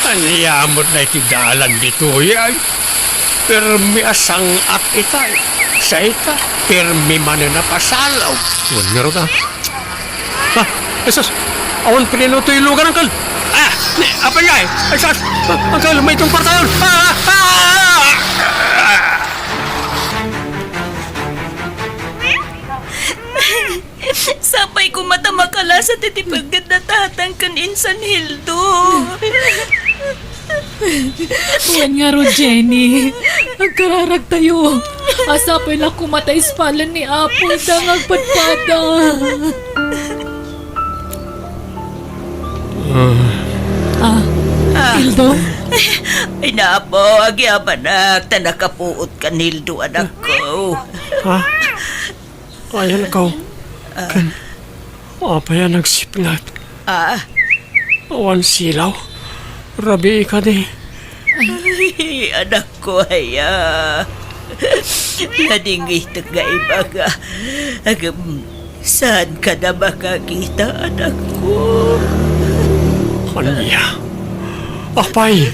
Ania met daytoy dalan ditoy, ay? Permi a sang-at itay. Sa ita, permi manen a pasalaw. Wen ngarud, a. Ah, Jesus! Awan preno toy lugan, angkel! Ah! Ni, apay ngay? Ay, sus! Ah, angkel, may tungpar tayon! Ah! Ah! Ah! Sapay koma ta makalasat iti pagdakdakkel ni Tatang ken Insan Hildo. Wen ngarud, Jenny. Agkararagtayo. Asa pay la koma ta ispalen ni Apo ita nga agpadpada? Ah. Ah, Ah. Hildo? Ay, Apo, agyamanak, ta nakapuot kan Hildo, anakko. Ha? Ayanko. Ken, apay a nagsipnget? Ah. Awan silaw. Rabii kadi. Ay, anakko aya. Nadingitek nga ibaga. Agem, saan ka na makakita, anakko? Ania? Apay?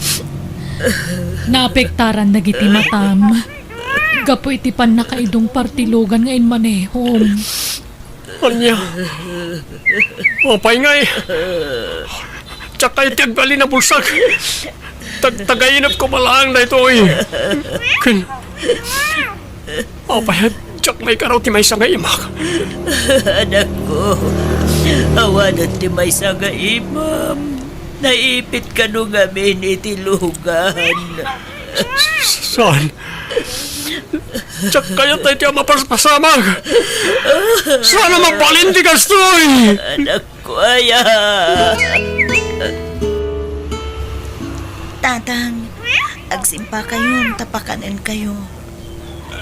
Naapektaran dagiti matam gapu iti pannakaidong partilogan nga immanehom. Ania? Apay ngay? Diak kayat ti agbalin a bulsak. Tag-, tagainep koma laeng daytoy. Ken, apay a diak maikaraw ti maysa nga imak? Anakko, awanen ti maysa nga imam. Naipit kano ngamin iti lugan. Saan? Diak kayat daytoy a mapaspasamak. Saan a mabalin ti kastoy? Anakko aya. Tatang, agsimpakayon ta pakanenkayo.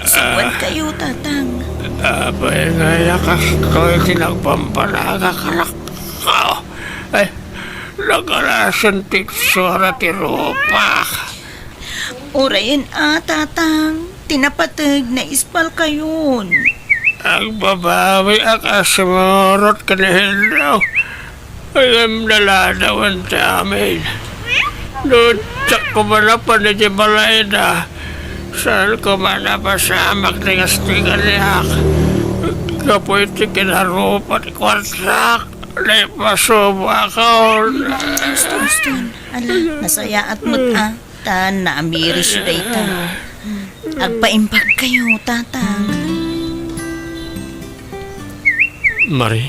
Subuankayo, Tatang. Apay nga aya kastoy ti nagpampanagak, anakko? Ay, nagarasen ti itsura ti rupak. Urayen a, Tatang, ti napateg, naispalkayon. Agbabawi a kasimurot ken Hildo. Ngem naladawen ti amin. No diak koma napan iti balayda, saan koma napasamak ti kastoy kaniak. Gapu iti kinarupa ti kuartak, naipasubakon. Uston, uston. Ala, nasayaat met a. Ta naamirisyo dayta. Agpaimbagkayo, Tatang. Mari,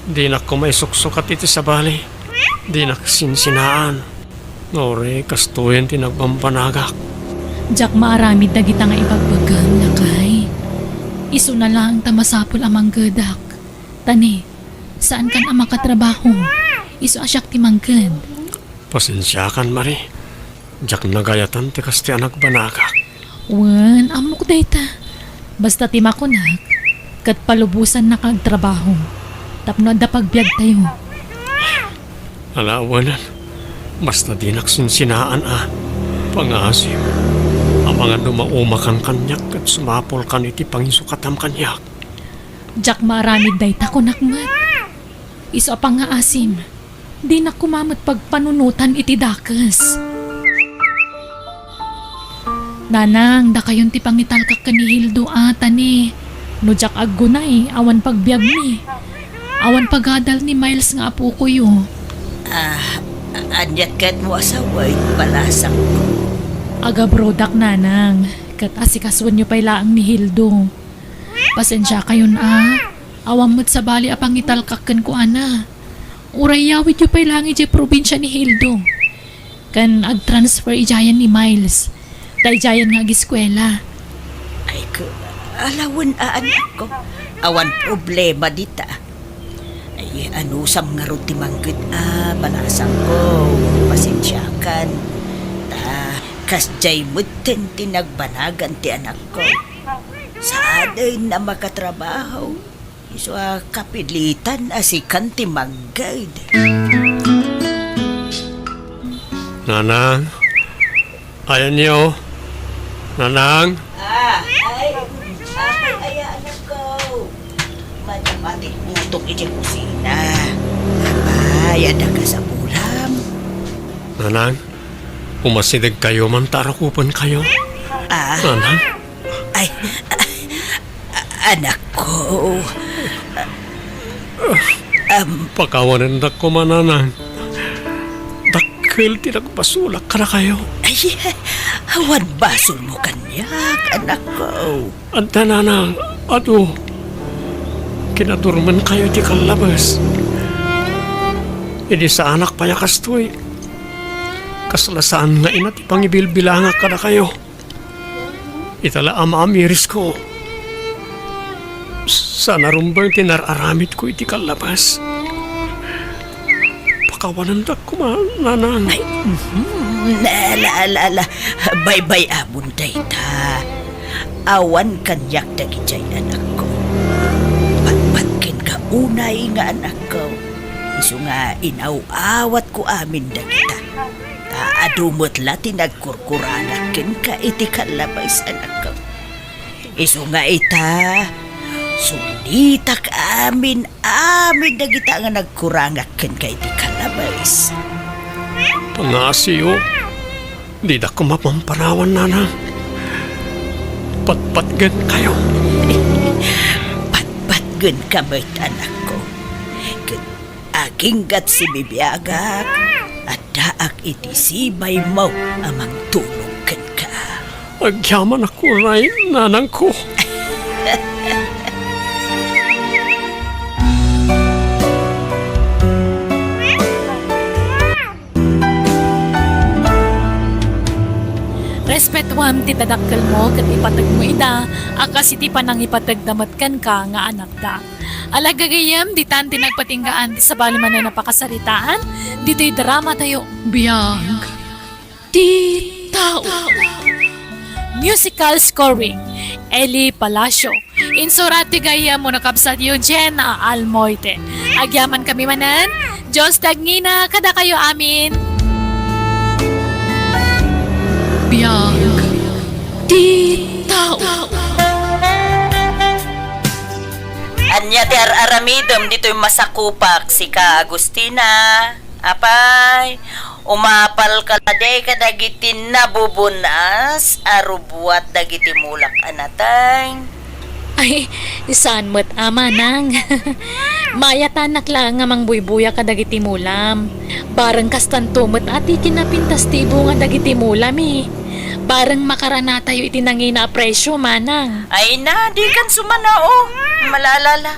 dinak koma isuksukat iti sabali. Dinak sinsinaan. Uray kastoyen ti nagpampanagak. Diak maaramid dagita nga ibagbagam, lakay. Isuna laeng ta masapul a manggedak. Ta ni, saankan a makatrabaho. Isu a siak ti mangked. Pasensiakan, Mari. Diak nagayatan ti kastoy a nagbanagak. Wen, ammok dayta. Basta ti makunak, ket palubosannaka agtrabaho tapno adda pagbiagtayo. Ala, awanen. Basta dinak sinsinaan a pangngaasim. Amangan no maumakan kaniak ket sumapulkan iti pangisukatam kaniak. Diak maaramid dayta, kunak met. Isu a pangngaasim. Dinak koma met pagpanunotan iti dakes. Nanang, dakayon ti pangitalkak ken ni Hildo a, ta ni, no diak aggunay, awan pagbiagmi. Awan pagadal ni Miles nga apokoyo. Ah, ania ket mo a sawen, balasangko? Agabrodak, Nanang, ket asikasuenyo pay laeng ni Hildo. Pasensiakayon a, awan met sabali a pangitalkak kenkuana. Uray yawidyo pay laeng idiay probinsia ni Hildo. Ken agtransfer idiayen ni Miles. Ta idiayen nga agiskuela. Ay, ku-, ala wen a, anakko. Awan problema dita. Ay, anusam ngarud ti mangked a, balasangko. Pasensiakan. Ta, kasdiay metten ti nagbanagan ti anakko. Saanen a makatrabaho. Isu a kapilitan a sikan ti mangked. Nanang, ayanyo. Nanang? Ah, ay, ay, ay, anakko. Madama ti utok iti kusina. Apay, adda kasapulam? Nanang, umasidegkayo man ta arakupenkayo. Ah. Nanang? Ay, anakko. Am. Pakawanendak koma, Nanang. Dakkel ti nagbasolak kadakayo. Ay, awan basolmo kaniak, anakko. Adda, Nanang, adu. Kinadurmenkayo iti kallabes. Idi saanak pay a kastoy, kasla saan nga ina ti pangibilbilangak kadakayo. Ita la a maamirisko. Saan a rumbeng ti nar-aramidko iti kallabas. Pakawanendak koma, nanang. Ay, mhm. Ala, ala, ala. Baybay-amon dayta. Awan kaniak dagidiay, anakko. Patpat kenka unay nga anakko. Isu nga inaw-awatko amin dagita. Ta adu met la ti nagkurkurangak kenka iti kallabas, anakko. Isu nga ita, sulitak amin, amin dagita nga nagkurangak kenka iti kallabas. Pangngasiyo, dida koma pampanawan, nanang. Patpatgenkayo. Patpatgenka met, anakko. Ket aginggat sibibiagak, addaak iti sibaymo a mangtulong kenka. Agyamanak unay, nanangko. Respetuam ti dadakkelmo ket ipategmo ida a kas iti panangipategda met kenka nga anakda. Ala gagayyem, ditan ti nagpatinggaan ti sabali manen a pakasaritaan ditoy dramatayo. Biag ti tao. Musical scoring, Eli Palacio. Insurat ti gayyem wenno kabsat Eugenia Almoite. Agyamankami manen, Dios ti agngina kadakayo amin. Biag ti tao. Ania ti ar-aramidem ditoy masakupak, sika, Agustina? Apay, umapalka la kadi kadagiti nabubun-as a rubuat dagiti mulak a nateng? Ay, saan met a, manang. Maayatanak laeng a mangbuybuya kadagiti mulam. Bareng kastanto met a ti kinapintas ti bunga dagiti mulam, eh. Bareng makaranatayo iti nangina a presio, manang. Ay na, dikan sumanao. Malaalala.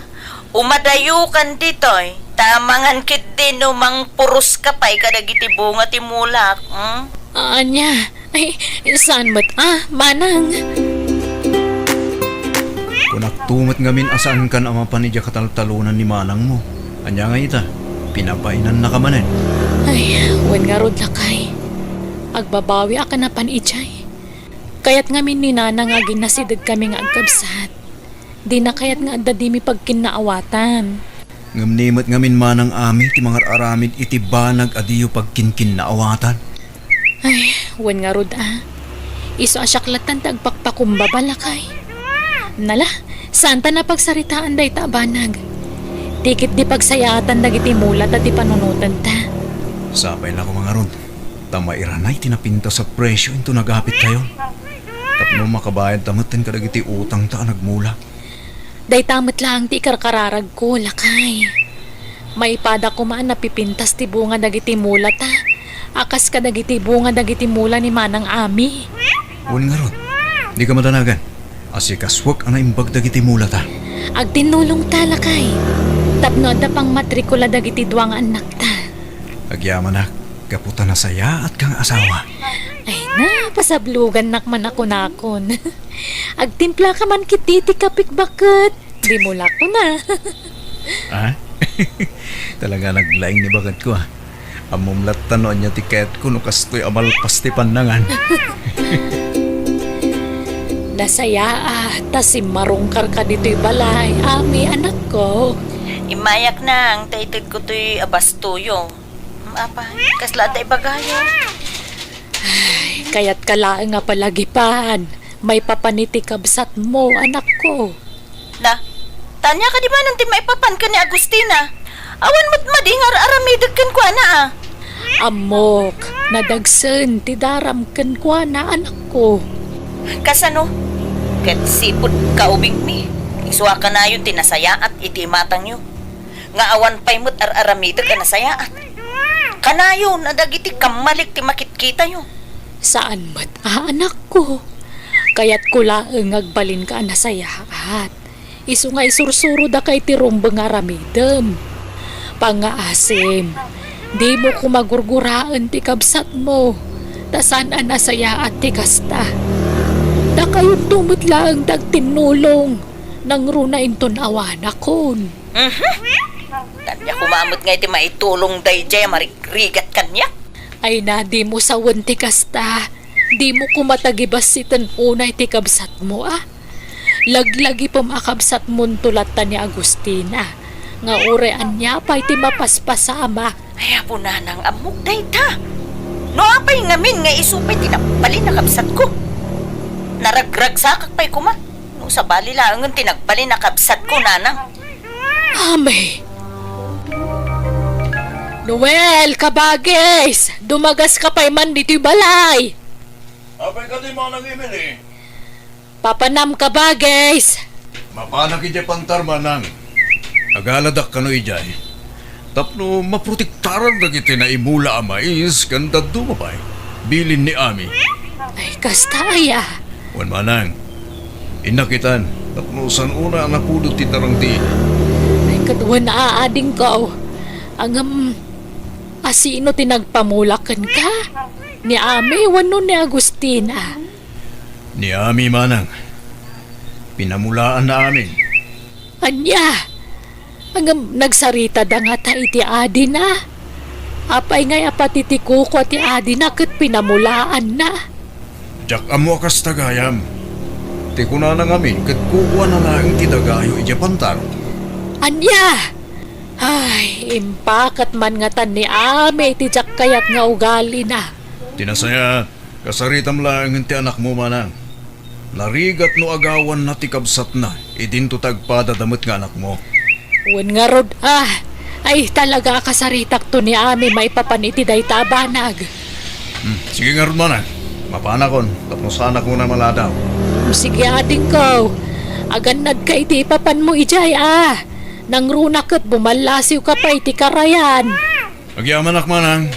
Umadayokan ditoy, ta amangan ketdi no mangpuroska pay kadagiti bunga ti mulak, hmm? Ania? Ay, saan met a, manang. Kunakto met ngamin a saankan a mapan idiay kataltalonan ni manangmo. Ania ngay ita? Pinabainannaka manen? Ay, wen ngarud, lakay. Agbabawiak a napan idiay. Kayat ngamin ni nanang a aginasidegkami nga agkabsat. Dina kayat nga adda dimi pagkinnaawatan. Ngem ni met ngamin manang Ami ti mangar-aramid iti banag a diyo pagkinkinnaawatan. Ay, wen ngarud a. Isu a siak lattan ti agpakpakumbaba, lakay. Nala, saanta a pagsaritaan dayta a banag. Ti ketdi pagsayaatan dagiti mulata ti panunotenta. Sapay la koma ngarud. Ta mairanay ti napintas a presio inton agapitkayon. Tapno makabayadta metten kadagiti utangta a nagmulak. Dayta met laeng ti ikarkararagko, lakay. Maipada koma a napipintas ti bunga dagiti mulata a kas kadagiti bunga dagiti mula ni Manang Ami. Wen ngarud, dika madanagan. Asikasuek a naimbag dagiti mulata. Agtinnulongta, lakay. Tapno adda pangmatrikula dagiti dua nga annakta. Agyamanak, gapu ta nasayaatka nga asawa. Ay na, pasablogannak man a kunakon. Agtimplaka man ketdi iti kapek baket. Dimo la kuna. Ah? Talaga naglaing ni baketko, ah. Ammom latta no ania ti kayatko no kastoy a malpas ti pannangan. Nasayaat ta simmarungkarka ditoy balay, Ami, anakko. Immayak nang, ta itedko toy a bastoyo. Apay, kasla adda ibagayo? Ay, kayatka laeng a palagipan. Maipapan iti kabsatmo, anakko. Na, ta ania kadi manen ti maipapan ken ni Agustina? Awan met madi nga ar-aramidek kenkuana, a. Ammok, nadagsen ti daram kenkuana, anakko. Kasano? Ket sipud kaubingmi, isu a kanayon ti nasayaat iti imatangyo. Nga awan pay met ar-aramidek a nasayaat. Kanayon a dagiti kammalik ti makitkitayo. Saan met a, anakko. Kayatko laeng nga agbalinka a nasayaat. Isu nga isursurod a kay ti rumbeng nga aramidem. Pangngaasim, dimo koma gurguraen ti kabsatmo, ta saan a nasayaat ti kasta. Ta Kayatto met laeng ti agtinnulong. Nangruna inton awanakon. Mhm. Ania koma met ngay ti maitulong daydiay a marigrigat kaniak? Ay na, dimo sawen ti kasta. Dimo koma tagibassiten unay ti kabsatmo, a? Laglagipem a kabsatmonto latta ni Agustina, nga uray ania pay ti mapaspasamak. Ay, apo nanang, ammok dayta. No apay ngamin nga isu pay ti nagbalin a kabsatko? Naragragsakak pay koma. No sabali laengen ti nagbalin a kabsatko, nanang. Ami. Noel, kabagis! Dumagaska pay man ditoy balay! Apay kadi, Manang Emily? Papanam, kabagis! Mapanak idiay pantar, manang. Agaladak kano idiay. Tapno maprotektaran dagiti naimula a mais ken dadduma pay. Bilin ni Ami. Ay, kasta aya. Wen, manang. Innak itan, tapno saan unay a napudot ti tarangti. Ay, ket wen, adingko. Ngem, asino ti nagpamula kenka? Ni Ami wenno ni Agustina? Ni Ami, manang. Pinamulaanna amin. Ania? Ngem nagsaritada ngata iti adina? Apay ngay a pati ti kukua ti adina ket pinamulaanna? Diak ammo a kasta gayam. Ti kunana ngamin ket kukuana laeng ti dagayo idiay pantar. Ania? Ay, impakat man ngatan ni Ami iti diak kayat nga ugalina. Ti nasayaat, kasaritam laengen ti anakmo, manang. Narigat no agawanna ti kabsatna, idinto ti agpadada met nga anakmo. Wen ngarud, a. Ay, talaga a kasaritakto ni Ami maipapan iti dayta a banag. Hmm, sige ngarud, manang. Mapanakon, tapno saanak unay maladaw. Hmm, sige, adingko. Agannadka iti ipapanmo idiay, a. Nangruna ket bumallasiwka pay iti karayan. Agyamanak, manang.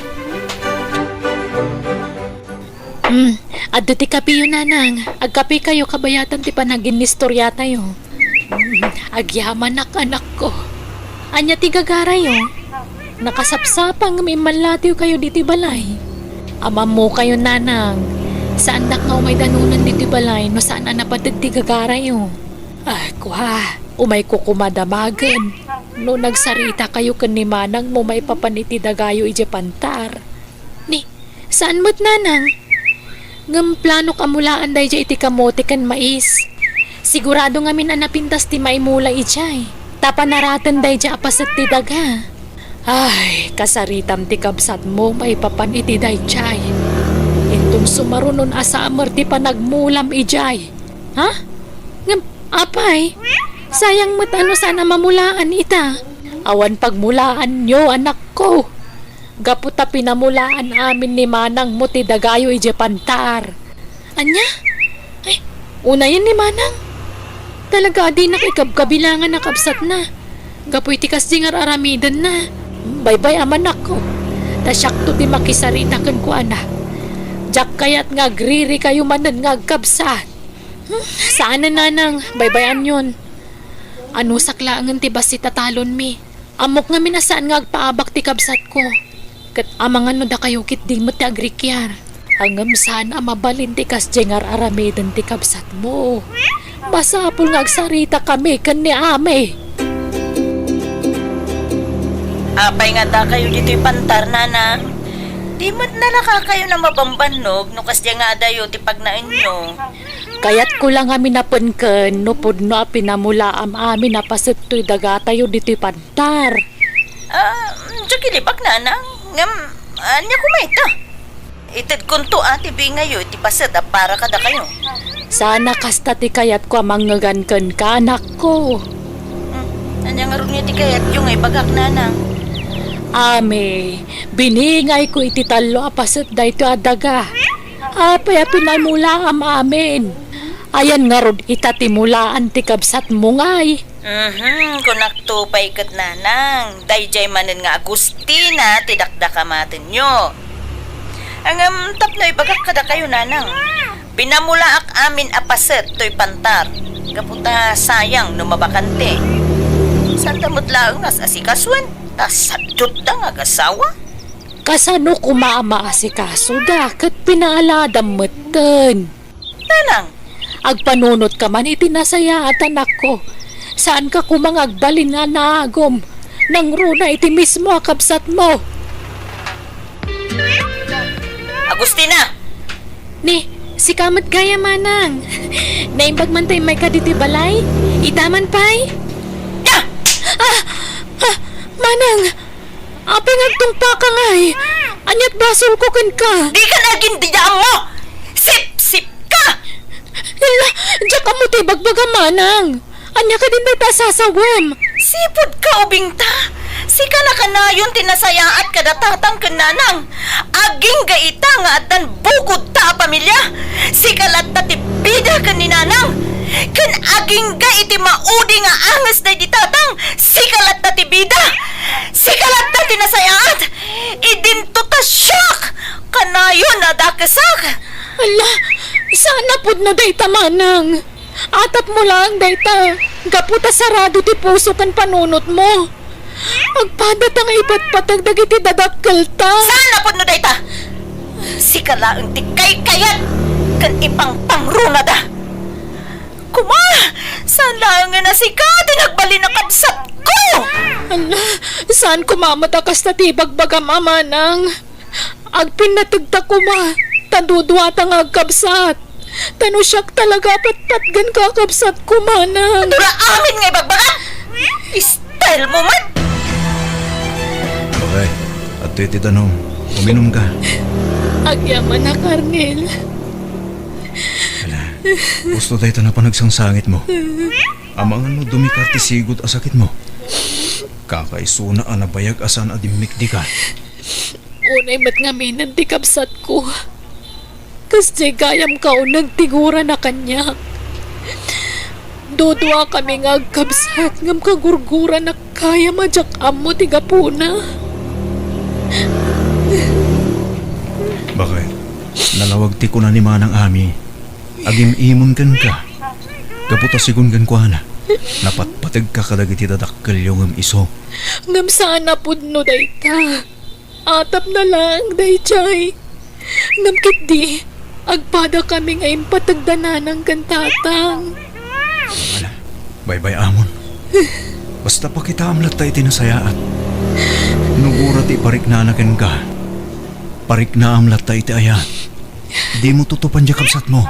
Hmm, adda ti kapeyo, nanang. Agkapekayo kabayatan ti panaginnistoriatayo. Hmm, agyamanak, anakko. Ania ti gagarayo? Nakasapsapa ngem immallatiwkayo ditoy balay. Ammokayo, nanang. Saandak nga umay danunen ditoy balay no saan a napated ti gagarayo. Ah, kua, umayko koma damagen. No nagsaritakayo ken ni manangmo maipapan iti dagayo idiay pantar. Ni, saan met, nanang? Ngem planok a mulaan daydiay iti kamote ken mais. Sigurado ngamin a napintas ti maimula idiay. Ta panaraten daydiay a paset ti daga. Ay, kasaritam ti kabsatmo maipapan iti daydiay. Inton sumarunon a samer ti panagmulam idiay. Ha? Ngem, apay, sayang met a no saan a mamulaan ita. Awan pagmulaanyo, anakko. Gapu ta pinamulaan amin ni manangmo ti dagayo idiay pantar. Ania? Ay, unayen ni manang. Talaga a dinak ikabkabilangan a kabsatna. Gapu iti kasdi nga ar-aramidenna. Baybay-am, anakko. Ta siakto ti makisarita kenkuana. Diak kayat nga agririkayo manen nga agkabsat. Hmm, saanen, nanang, baybay-anyon. Anusak laengen ti bassit a talonmi. Ammok ngamin a saan nga agpaabak ti kabsatko. Ket amangan no dakayo ketdi met ti agrikiar. Ngem saan a mabalin ti kasdiay nga ar-aramiden ti kabsatmo. Masapul nga agsaritakami ken ni Ami. Apay nga addakayo ditoy pantar, nanang? Di met nalakakayon a mabambannog no kasdiay nga adayo ti pagnaenyo. Kayatko la ngamin a penken no pudno a pinamulaam amin a paset toy dagatayo ditoy pantar. Ah, diak ilibak, nanang. Ngem, ania koma ita? Itedkonto a ti bingayo iti paset a para kadakayo. Saan a kasta ti kayatko a mangngegan kenka, anakko. Hmm, ania ngarud ngay ti kayatyo nga ibagak, nanang? Ami, biningayko iti tallo a paset daytoy a daga. Apay a pinamulaam amin? Ayan ngarud ita ti mulaan ti kabsatmo ngay? Mhm, kunakto pay ket, nanang, daydiay manen nga Agustina ti dakdakamatenyo. Ngem tapno ibagak kadakayo, nanang, pinamulaak amin a paset toy pantar, gapu ta sayang no mabakante. Saanda met laeng nga as-asikasuen, ta sadutda nga agasawa. Kasano koma a maasikasoda ket pinaaladam metten? Nanang, Agpanunotka man iti nasayaat, anakko. Saanka koma nga agbalin nga naagum. Nangruna iti mismo a kabsatmo. Agustina! Ni, sika met gayam, manang. Naimbag man ta immayka ditoy balay? Ita man pay? Ah! Ah! Ah! Manang! Apay nga agtungpaka ngay? Ania't basolko kenka? Dika agin dida ammo! Sipsipka! Hala, diak ammo ti ibagbagam, manang. Ania kadin dayta a sasawem? Sipudka, ubingta. Sika nakanayon ti nasayaat kada tatang ken nanang. Agingga ita nga addan bukodta a pamilia. Sika latta ti bida ken ni nanang. Ken agingga iti maudi nga anges daydi tatang. Sika latta ti bida. Sika latta ti nasayaat. Idinto ta siak kanayon a dakesak. Ala, saan a pudno dayta, manang. Atapmo laeng dayta, gapu ta sarado ti puso ken panunotmo. Agpadata nga ipatpateg dagiti dadakkelta. Saan a pudno dayta? Sika laeng ti kaykayat ken ipangpangrunada. Kuma, saan laeng nga sika ti nagbalin a kabsatko? Ala, saan koma met a kasta ti ibagbagam, manang. Agpinnategta koma, ta duduata nga agkabsat. Ta no siak talaga a patpatgen, kakabsatko, manang. Dura amin nga ibagbagam! Style mo man! Okay, adtoy ti danum. Uminumka. Agyamanak, Arnel. Ala, husto dayta a panagsangsangitmo. Amangan no dumikar ti sigud a sakitmo. Kakaisuna a nabayag a saan a dimmikdika. Unay met ngaminen ti kabsatko. Kasdiay gayam kauneg ti gurana kaniak. Duduakami nga agkabsat ngem kagurguranak gayam a diak ammo ti gapuna. Bakit? Nalawag ti kuna ni Manang Ami. Agim-imon kenka. Gapu ta sigun kenkuana, napatpategka kadagiti dadakkelyo ngem isu. Ngem saan a pudno dayta. Atapna laeng daydiay. Ngem ketdi, agpadakami nga impateg da nanang ken tatang. Ala, baybay-amon. Basta pakitaam latta iti nasayaat. No gura ti ipariknana kenka, pariknaam latta iti ayat. Dimo tutupan diay kabsatmo.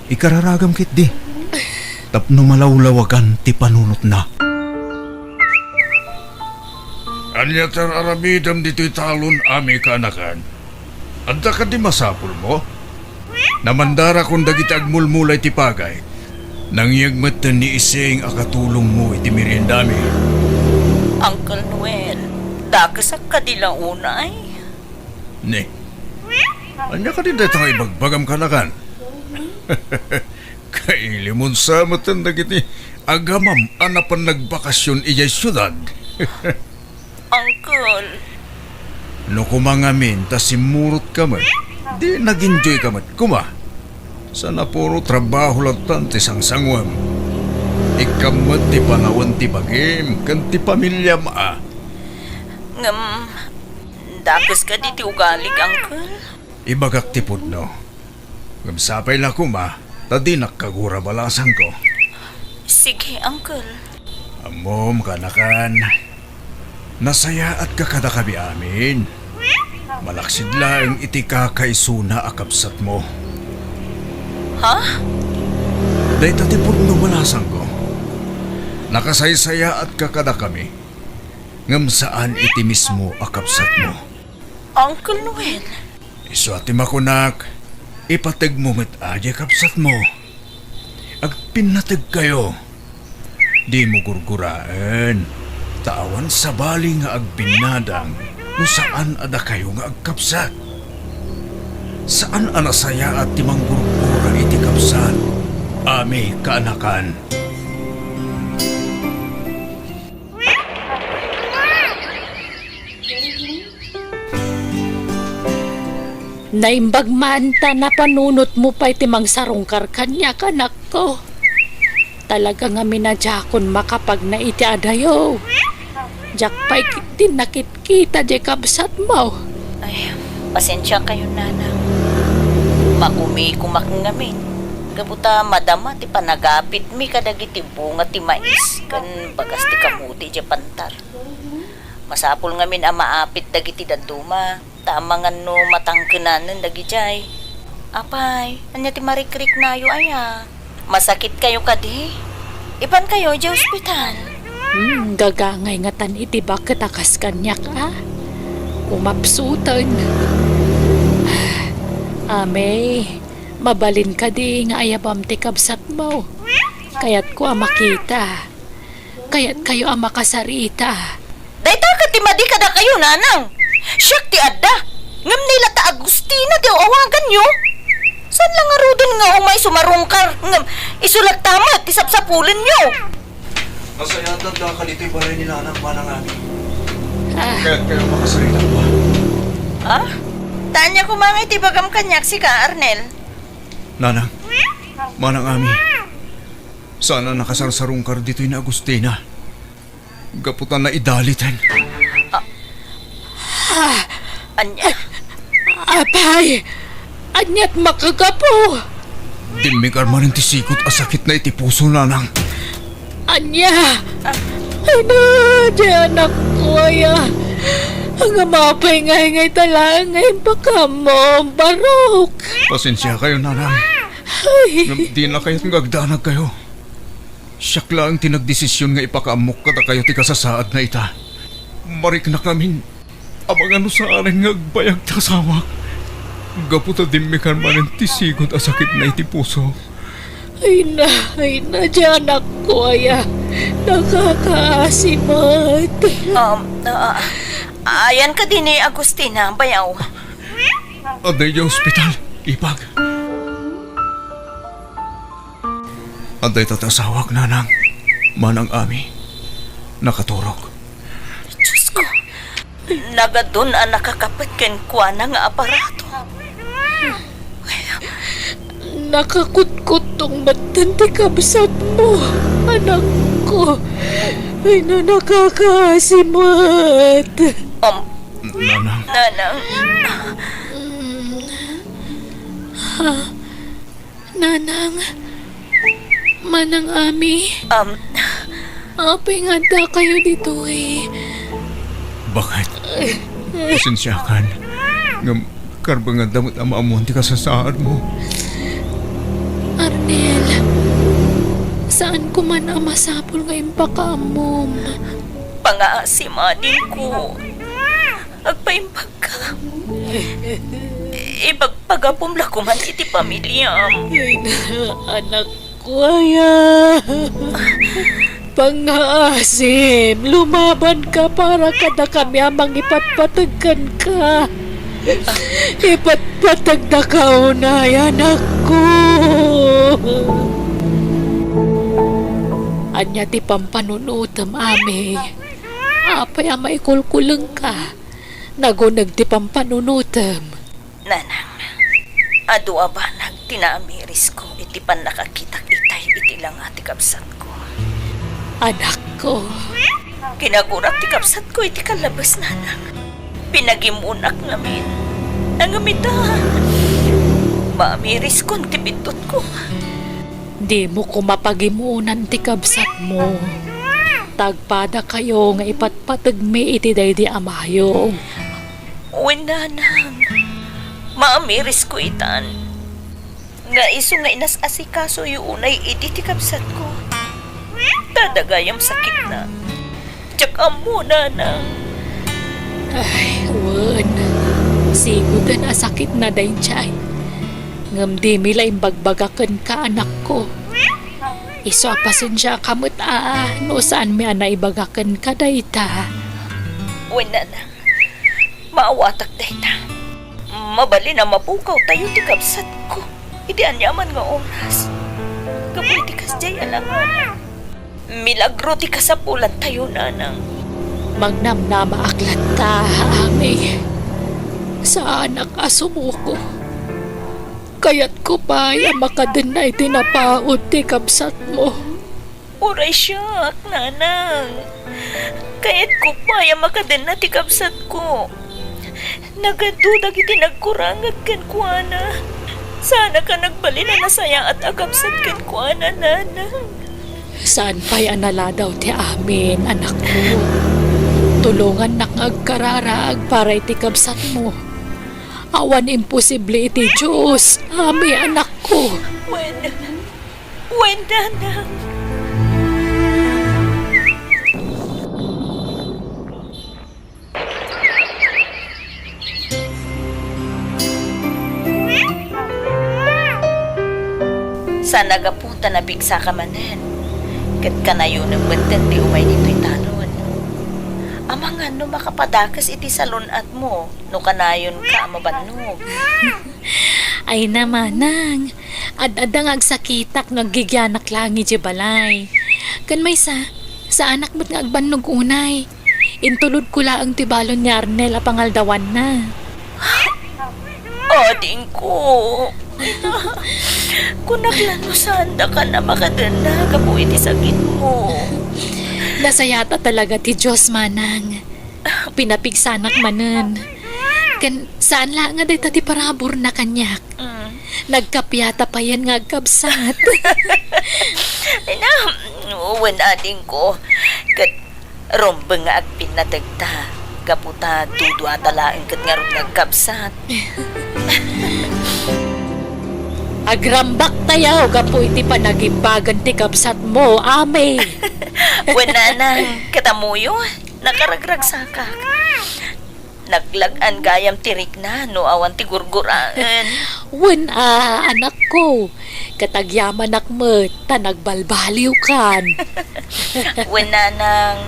Ikararagam ketdi tapno malawlawagan ti panunotna. Ania ti ar-aramidem ditoy talon, Ami, kaanakan? Adda kadi masapulmo? Namandarakon dagiti agmulmula iti pagayk. Nangyeg metten ni Ising a katulongmo iti meriendami. Uncle Noel, dakesak kadi la unay? Ni, ania kadi dayta nga ibagbagam, kaanakan? Kailimon sa metten dagiti agamam a napan nagbakasyon idiay siudad. Uncle. No kuma ngamin ta simmurotka met, di nag-enjoyka met kuma. Sana puro trabaho lattan ti sangsanguem. Ikkam met ti panawen ti bagim ken ti pamiliam a. Ngem, dakes kadi ti ugalik, Uncle? Ibagak ti pudno. Ngem sapay la koma, ta dinak kagura balasangko. Sige, Uncle. Ammom, kaanakan, nasayaatka kadakami amin. Malaksid laeng iti kakaisuna a kabsatmo. Ha? Dayta ti pudno balasangko. Nakasaysayaatka kadakami, ngem saan iti mismo a kabsatmo. Uncle Noel. Isu a ti makunak, ipategmo met a diay kabsatmo. Agpinnategkayo. Dimo gurguraen, ta awan sabali nga agbinnadang no saan a dakayo nga agkabsat. Saan a nasayaat ti manggurgura iti kabsat. Ami, kaanakan. Naimbag man ta napanunotmo pay ti mangsarungkar kaniak, anakko. Talaga ngamin a diakon makapagna iti adayo. Diak pay ketdi nakitkita diay kabsatmo. Ay, pasensiakayon, nanang. Makumikumak ngamin. Gapu ta madama ti panagapitmi kadagiti bunga ti mais ken bagas ti kamote idiay pantar. Masapul ngamin a maapit dagiti dadduma, ta amangan no matangkenanen dagidiay. Apay, ania ti marikriknayo aya? Masakitkayo kadi? Ipankayo idiay ospital. Hmm, gagangay ngatan iti baket a kas kaniak, a? Kumapsuten. Amey, mabalin kadi nga ayabam ti kabsatmo? Kayatko a makita. Kayatkayo a makasarita. Dayta ket ti madi kadakayo, nanang. Siak ti adda. Ngem ni la ta Agustina ti aw-awaganyo. Saan la ngaruden nga umay sumarungkar, ngem isu latta met ti sapsapulenyo. Nasayaat latta kaditoy balay ni Nanang, Manang Ami. Ah. Kayatkayo a makasarita kua. Ah? Ta ania koma ngay ti ibagam kaniak, sika, Arnel? Nanang, Manang Ami, saan a nakasarsarungkar ditoy ni Agustina. Gapu ta naidaliten. Ah. Ania? Apay, aniat makagapu? Dimmikar manen ti sigut a sakitna iti puso, nanang. Ania? Ania, diay anakko aya? Ngem apay nga ingayta laeng nga impakaammom, Barok? Pasensiakayo, nanang. Ay. Ngem dina kayat nga agdanagkayo. Siak laeng ti nagdesision nga ipakaammok kadakayo ti kasasaadna ita. Mariknak ngamin, amangan no saanen nga agbayag ti asawak. Gapu ta dimmikar manen ti sigut a sakitna iti puso. Ay na, ay na, diay anakko aya. Nakakaasi met. Um, ah, ah, ayan kadi ni Agustina, bayaw? Adda idiay ospital, ipag. Adda ita ti asawak, nanang. Manang Ami, nakaturog. Diosko, nagadun a nakakapet kenkuana nga aparato. Nakakutkuttong metten ti kabsatmo, anakko. Ay, na, nakakaasi met. Um, Nanang. Nanang. Ha? Nanang, Manang Ami, Um, apay nga addakayo ditoy? Bakit? Pasensiakan. Ngem, karbenganda met a maammuan ti kasasaadmo. Arnel, saanko man a masapul nga impakaammom. Pangaasim, adingko. Agpaimbagka. Ipagpagapom la koman iti pamiliam. Ay na, anakko aya. Pangaasim, lumabanka para kadakami a mangipatpateg kenka. Ipatpategdaka unay, anakko. Ania ti pampanunotem, Ami? Apay a maikulkulengka? Naguneg ti pampanunotem. Nanang, adu a banag ti naamirisko iti pannakakitak itay iti langa ti kabsatko. Anakko. Kinagurak ti kabsatko iti kallabes, nanang. Pinagimmunak ngamin. Ngem ita, maamiriskon ti biddutko. Dimo koma pagimmunan ti kabsatmo. Tagpadakayo nga ipatpategmi iti daydi a mayong. Wen, nanang, maamirisko itan nga isu nga inas-asikasoyo unay idi ti kabsatko. Ta adda gayam sakitna. Diak ammo, nanang. Ay, wen. Siguden a sakitna daydiay. Ngem dimi la imbagbaga kenka, anakko. Isu a pasensiaka met a no saanmi a naibaga kenka dayta. Wen, nanang. Maawatak dayta. Mabalin a mapukawtayo ti kabsatko iti aniaman nga oras. Gapu iti kasdiay a langonan. Milagro ti kasapulantayo, nanang. Magnamnamaak latta, Ami. Saanak a sumuko. Kayatko pay a makadenna iti napaut ti kabsatmo. Uray siak, nanang. Kayatko pay a makadenna ti kabsatko. Nagadu dagiti nagkurangag kenkuana. Saanka nagbalin a nasayaat a kabsat kenkuana, Nanang. Saan pay a naladaw ti amin, anakko. Tulongannak nga agkararag para iti kabsatmo. Awan imposible iti Dios, Ami, anakko. Wen, wen, Nanang. Saan a gapu ta napigsaka manen, ket kanayonem metten ti umay ditoy talon. Amangan no makapadakes iti salun-atmo no kanayonka a mabannog. Ay na, manang, ad-adda nga agsakitak no aggigianak laeng idiay balay. Ken maysa, saanak met nga agbannog unay. Intulodko laeng ti balon ni Arnel a pangaldawanna. Adingko, kunak la no saandakan a makadenna gapu iti sakitmo. Nasayaat talaga ti Dios, manang. Pinapigsanak manen. Ken saan la nga dayta ti paraburna kaniak. Mm. Nagkapiata payen nga agkabsat. Ay na, wen, adingko. Ket rumbeng nga agpinnategta. Gapu ta duduata laeng ket ngarud nga agkabsat. Agrambaktayo gapu iti panagimbagan ti kabsatmo, Ami. Wen, nanang, ket ammoyo, nakaragragsakak. Naglag-an gayam ti rikna no awan ti gurguraen. Wen a, anakko, ket agyamanak met ta nagbalbaliwkan. Wen, nanang,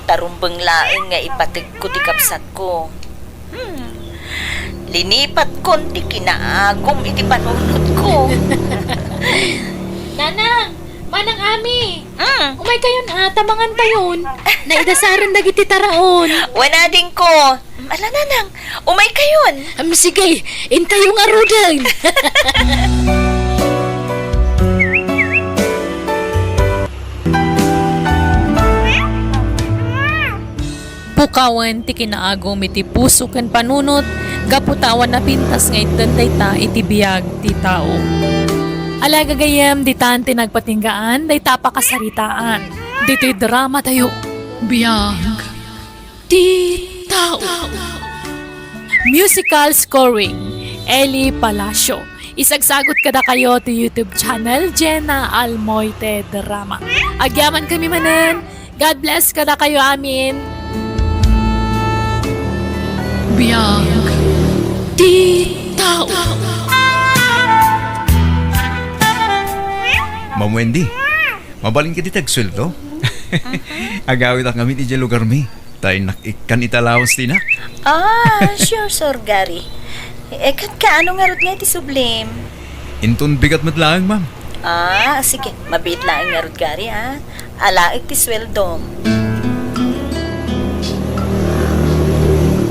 ta rumbeng laeng nga ipategko ti kabsatko. Hmm. Linipatkon ti kinaagum iti panunotko. Nanang! Manang Ami! Mm. Umaykayon a, ta mangantayon. Naidasaren dagiti taraon. Wen, adingko. Ala, nanang, umaykayon. Am, sige, intayo ngaruden. Pukawen ti kinaagum iti puso ken panunot gapu ta awan napintas nga itden dayta iti biag ti tao. Ala, gagayyem, ditan ti nagpatinggaan dayta a pakasaritaan ditoy dramatayo, Biag ti Tao. Musical scoring, Eli Palacio. Isagsagot kadakayo ti YouTube channel, Jenna Almoite Drama. Agyamankami manen. God bless kadakayo amin. Biag ti Tao. Ma'am Wendy, mabalin kadi ti agsueldo? Agawidak ngamin idiay lugarmi. Ta innak ikkan iti allowance ti inak. Ah, sure, Sir Gary. Eh, ket kaano ngarud nga iti sublim? Inton bigat met laeng, ma'am. Ah, sige. Mabiit laeng ngarud, Gary, ha? Alaek ti sueldom.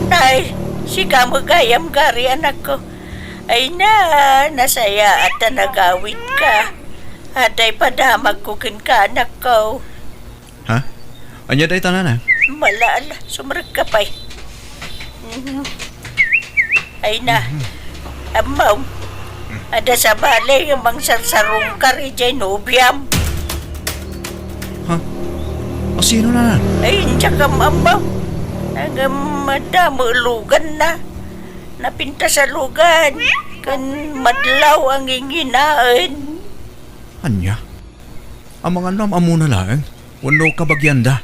Ay, sika met gayam, Gary, anakko. Ay na, nasayaat ta nagawidka. Adda ipadamagko kenka, anakko. Ha? Ania dayta, nanang? Mala, ala, sumrekka pay. Mhm. Ay na. Mhm. Ammaw. Adda sabali nga mangsarsarungkar idiay nobiam. Ha? Asino, nanang? Ay, injakam, ammaw. Ngem adda met luganna. Napintas a lugan. Ken madlaw a nginginaen. Ania? Amangan no am-ammona laeng wenno kabagianda?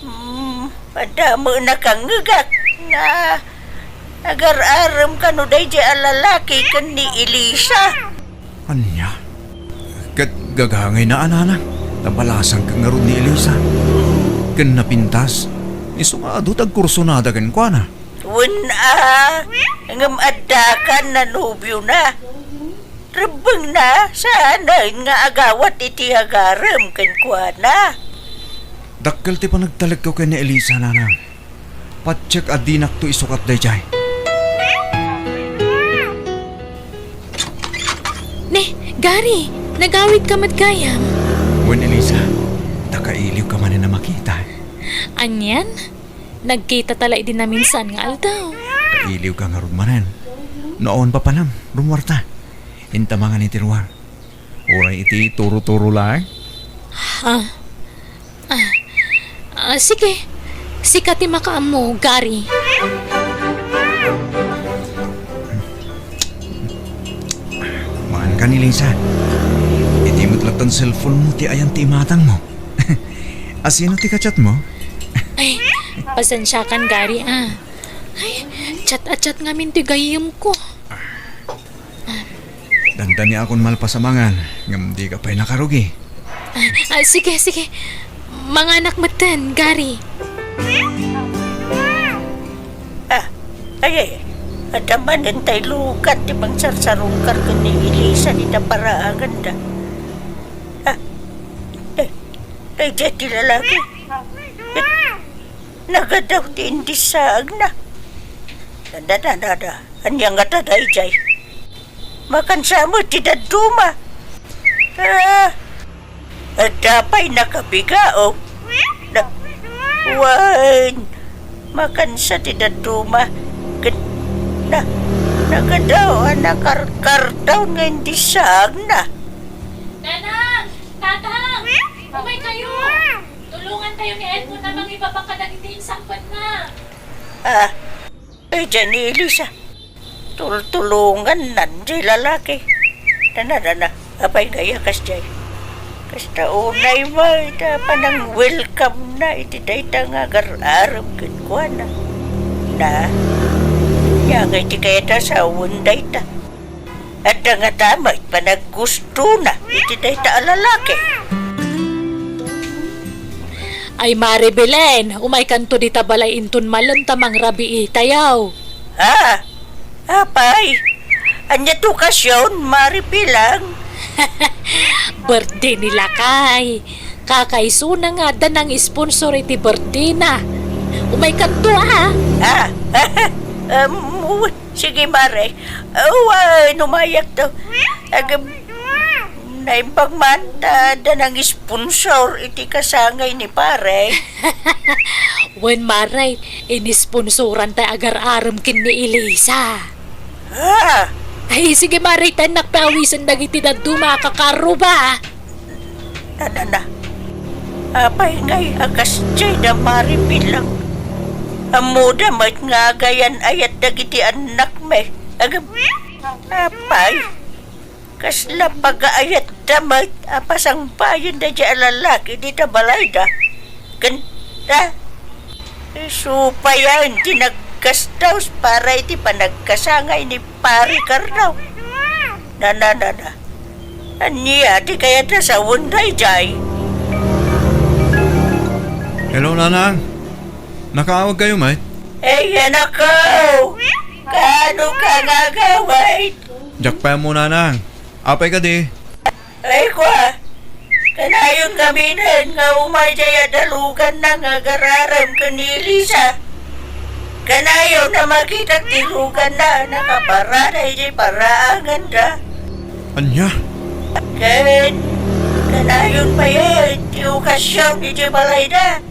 Hmm, adda met nakangngegak nga agar-arem kano daydiay a lalaki ken ni Elisa. Ania? Ket gagangayna a, nanang, ta balasangka ngarud ni Elisa. Ken napintas, isu nga adu ti agkursonada kenkuana. Wen a, ngem addakan a nobiona. Rebbengna, saanen nga agawat iti agarem kenkuana. Dakkel ti panagtalekko ken ni Elisa, nanang. Patiek a dinakto isukat daydiay. Ne, Gary, nagawidka met gayam? Wen, Elisa, ta kailiwka manen a makita. Anian? Nagkitata la idi naminsan nga aldaw. Kailiwka ngarud manen. No awan papanam, rummuarta. Inta mangan iti ruar. Uray iti turo-turo laeng. Ha? Ah, ah, sige. Sika ti makaammo, Gary. Mangan ka ni Lisa. Iti met lattan cellphone mo ti ayan ti imatang mo. Asino ti ka-chat mo? Ay, pasensiakan, Gary, ah. Ay, chat a chat ngamin ti gayyem ko. Dandaniakon malpas a mangan, ngem dika pay nakarugi. Ah, ah, sige, sige. Manganak metten, Gary. Ah, ay, ay. Adda manen tay lugan ti mangsarsarungkar ken ni Elisa dita paraanganda. Ah, eh, ay, diay ti lalaki. Eh, nagadaw ti indissaagna. Da, da, da, da. Ania ngata daydiay? Makansa met ti dadduma. Ah, adda pay nakapigaw. Na, wen, makansa ti dadduma. Ket na, nagadaw a nakarkardaw nga indissaagna. Nanang! Tatang! Umaykayo! Tulongantayo ni Edmond a mangibaba kadagiti insangpetna. Ah, ay, diay ni Elisa. Tultulonganna diay lalaki. Dana, dana. Apay ngay a kasdiay? Kasta unay met a panang-welcome-na iti dayta nga agar-arem kenkuana. Na, ania ngay ti kayat a sawen dayta? Adda ngata met panaggustona iti dayta a lalaki. Ay, Mare Belen, umaykanto dita balay inton malem ta mangrabiitayo. Ah, apay, ania ti okasion, Mare Pilang? Birthday ni lakay. Kakaisuna nga adda nang-sponsor iti birthday-na. Umaykanto, ah. Ah, um, Sige, Mare. Wen, umayakto. Agam, naimbag man ta adda nang-sponsor iti kasangay ni Pare. Wen, Mare, inisponsoran tay agar-arem ken ni Elisa. Ah! Ay, sige, Mare, ta innak pay awisen dagiti dadduma a kakaarruba. Nanana. Apay ngay a kasdiay da Mare Pilang? Ammoda met nga agayan-ayat dagiti annakmi. Agam-, apay, kasla pagaayatda met a pasangbayen daydiay a lalaki dita balayda. Ken, ah, isu payen ti naggastaus para iti panagkasangay ni Pare Carlo. Nananana. Ania ti kayat a sawen daydiay? Hello, Nanang. Nakaawagkayo met? Ay, anakko! Kaano ka nga agawid? Diak pay ammo, Nanang. Apay kadi? Ay, kua, kanayon ngaminen nga umay diay a daluganna nga agar-arem ken ni Elisa. Kanayon a makitak ti luganna a nakaparada idiay paraanganda. Ania? Ken kanayon payen ti okasion idiay balayda.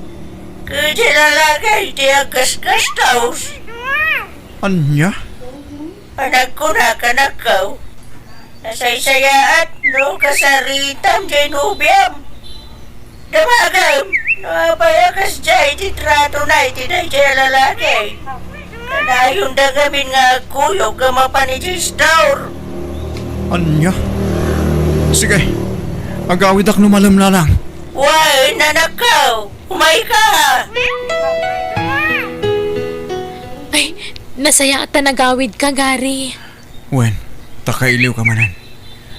Ket diay lalaki ti aggasgastos. Ania? Anakko, nakanakkaw. Nasaysayaat no kasaritam diay nobiam. Damagem no apay a kasdiay ti tratona iti daydiay a lalaki. Kanayonda ngamin nga agkuyog a mapan idiay store. Ania? Sige, agawidak no malem, Nanang. Wen, anakko, umayka. Ay, nasayaat ta nagawidka, Gary. Wen, ta kailiwka manen.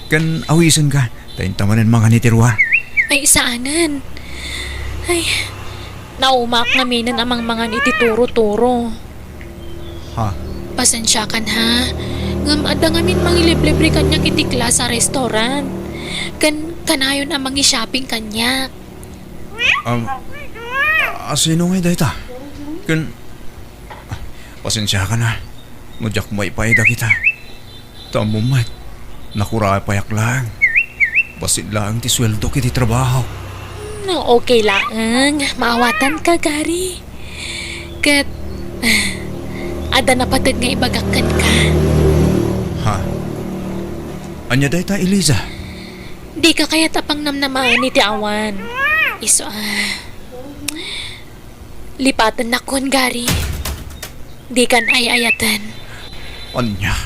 Ken awisenka, ta inta manen mangan iti ruar. Ay, saanen. Ay, naumaak ngaminen a mangmangan iti turo-turo. Ha? Pasensiakan, ha? Ngem adda ngamin mangiliblibre kaniak iti class a restaurant. Ken kanayon a mangi-shopping kaniak. Um, asino ngay dayta? Ken, pasensiakan a, no diak maipaay dagita. Ta ammom met, nakurapayak laeng. Bassit laeng ti sueldok iti trabaho. No, okay laeng. Maawatanka, Gary. Ket, adda napateg nga ibagak kenka. Ha? Ania dayta, Eliza? Dika kayat a pangnamnamaen iti awan. Isu a, lipatennakon, Gary. Dikan ay-ayaten. Ania?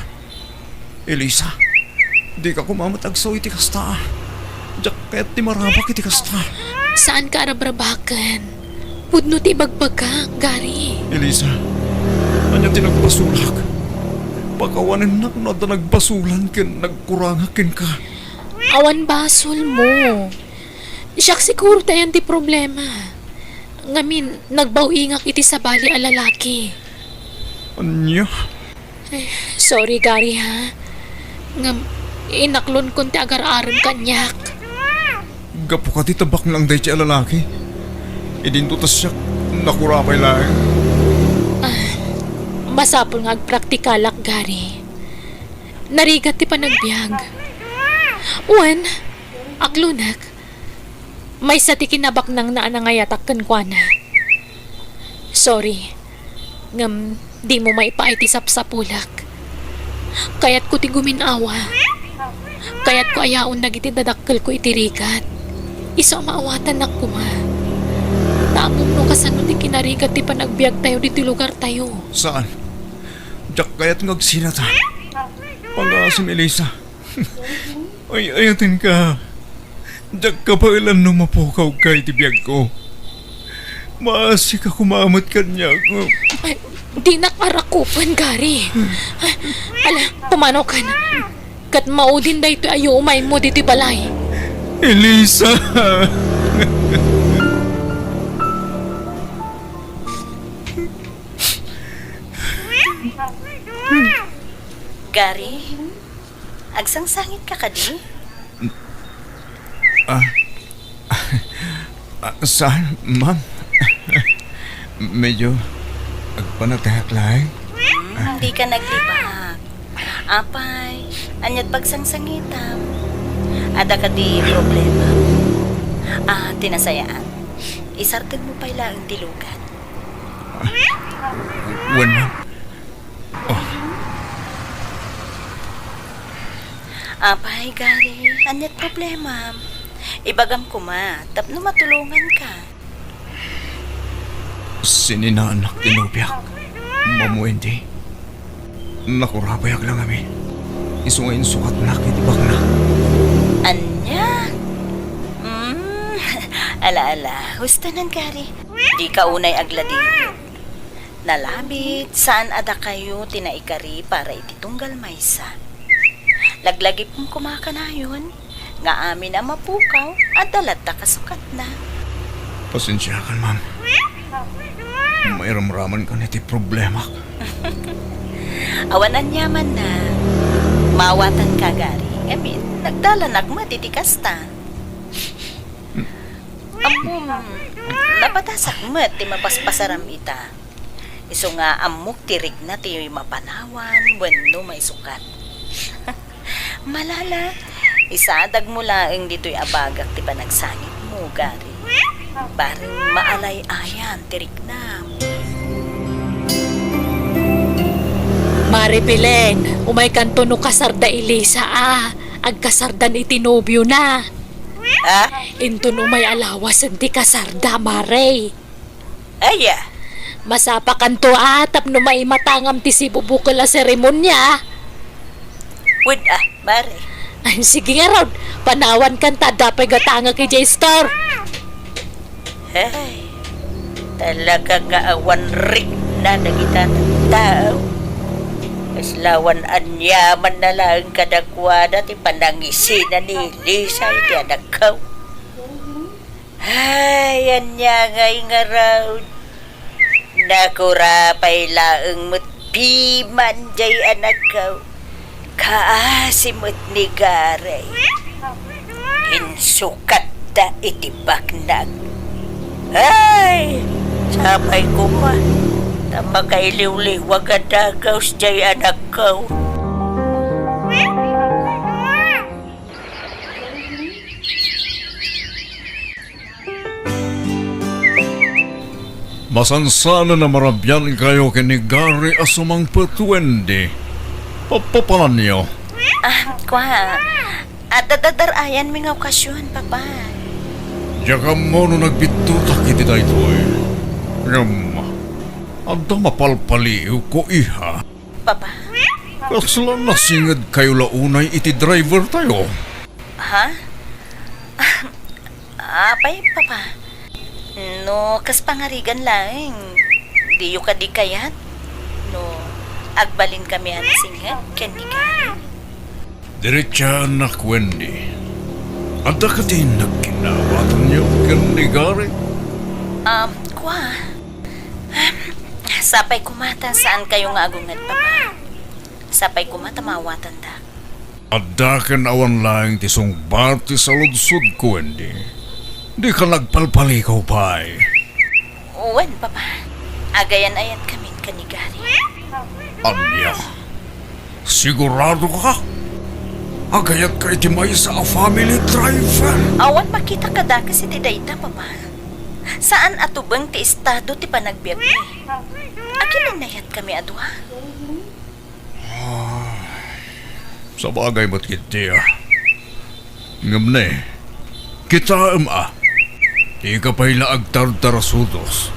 Elisa, dika koma met agsaw iti kasta. Diak kayat ti marabak iti kasta. Saanka a rabrabaken. Pudno ti ibagbagak, Gary. Elisa, ania ti nagbasolak? Pakawanennak no adda nagbasolan ken nagkurangak kenka. Awan basolmo. Siak siguro ti ayan ti problema. Ngamin, nagbaw-ingak iti sabali a lalaki. Ania? Eh, sorry, Gary, ha? Ngem, inaklonkon ti agar-arem kaniak. Gapu kadi ta baknang daydi a lalaki? Idinto ta siak, nakurapay laeng. Ah, masapul nga agpraktikalak, Gary. Narigat ti panagbiag. Wen, aklonek. Maysa ti kinabaknangna a nangayatak kenkuana. Sorry. Ngem, dimo maipaay ti sapsapulak. Kayatko ti gumin-awa. Kayatko a yaon dagiti dadakkelko iti rigat. Isu a maawatannak koma. Ta ammom no kasano ti kinarigat ti panagbiagtayo ditoy lugartayo. Saan? Diak kayat nga agsinatan. Pangaasim, Elisa. Ay-ayatenka. Diak kabaelan no mapukawka iti biagko. Maasika koma met kaniak. Ay, dinak arakupen, Gary. Ala, pumanaw ka na. Ket maudin daytoy a yuumaymo ditoy balay. Elisa! Gary? Agsangsangitka kadi? Ah, ah, saan, ma'am? Medyo agpanagtayakla. Hmm, dika naglibak. Apay, ania't pagsangsangitam? Adda kadi problema? Ah, ti nasayaat. Isardengmo pay laeng ti lugan. Wen, ma'am. Oh. Apay, Gary, ania't problemam? Ibagam koma tapno matulonganka. Sininaanak ti nobiak, Ma'am Wendy. Nakurapayak la ngamin. Isu nga insukatnak iti bakna. Ania? Mm, ala, ala. Husto nan, Gary. Dika unay agladingit. Nalabit, saan a dakayo ti naikari para iti tunggal maysa. Laglagipem koma kanayon nga amin a mapukaw, adda latta kasukatna. Pasensiakan, ma'am. Mairamramankan iti problemak. Awan aniamanna. Maawatanka, Gary. Ngamin, nagdalanak met iti kasta. Ammom, napatasak met ti mapaspasaram ita. Isu nga ammok ti rikna ti mapanawan wenno maisukat. Malala, isadagmo laeng ditoy a bagak ti panagsangitmo, Gary. Bareng maalay-ayan ti riknam. Mare Belen, umaykanto no kasarda Elisa a agkasardan iti nobiona. Ha? Inton umay a lawasen ti kasarda, Mare. Aya? Masapakanto a tapno maimatangam ti sibubukel a seremonia. Wen a, Mare. Ay, sige ngarud, panawankan ta adda pay gatangek idiay store. Ay, talaga nga awan rikna dagita tattao. Kasla awan aniamanna laeng kadakuada ti panangisina ni Elisa iti anakko. Ay, ania ngay ngarud? Nakurapay laeng met piman jay anakko. Kaasi met ni Gary. Insukatda iti baknag. Ay, sapay koma ta makailiwliwag a dagaus jay anakko. Masansanen a marabian kayo ken ni Gary a sumangpet, Wendy. Papapananyo. Ah, kua. Adda dadar-ayanmi nga okasion, Papa. Diak ammo no nagbittutak iti daytoy. Ngem, adda mapalpaliiwko, iha. Papa? Kasla nasingedkayo la unay iti drivertayo? Ha? Apay, Papa? No kas pangarigan laeng, diyo kadi kayat? No agbalinkami a nasinged ken ni Gary? Diretsaannak, Wendy. Adda kadi nagkinnawatanyo ken ni Gary? Um, kua. Sapay koma ta saankayo nga agunged, Papa. Sapay koma ta maawatandak. Adda ken awan laeng ti sungbat ti saludsodko, Wendy. Dika nagpalpalikaw pay. Wen, Papa. Agayan-ayatkamin ken ni Gary. Ania? Sigurado ka? Agayatka iti maysa a family driver? Awan makita kadakes iti dayta, Papa. Saan a tubeng ti estado ti panagbiagmi. Agilinnayatkami a dua. Ay, sabagay met ketdi a. Ngem ne, kitaem a, dika pay la agtartarasudos.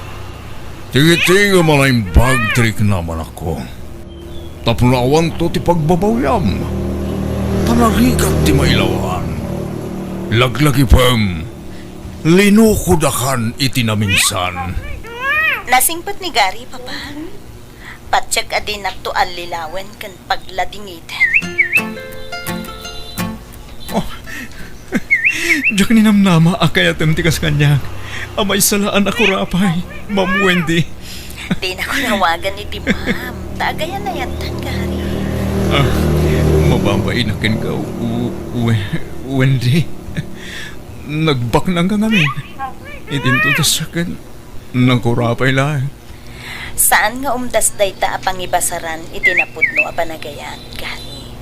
Tingitngitgem a naimbag ti riknamanak. Tapno awanto ti pagbabawiam. Ta narigat ti mailawan. Laglagipem, linukodakan iti naminsan. Nasingpet ni Gary, Papa. Patiek a dinakto allilawen ken pagladingiten. Oh, diak ninamnama a kayatem ti kas kaniak. A maysa la a nakurapay, Ma'am Wendy. Dinako nawagan iti ma'am. Ta agayan-ayattan, Gary. Ah, mababainak kenka, W-, W-, Wendy. Nagbaknangka ngamin. Idinto ta saken, nakurapay laeng. Saan nga umdas dayta a pangibasaran iti napudno a panagayat, Gary.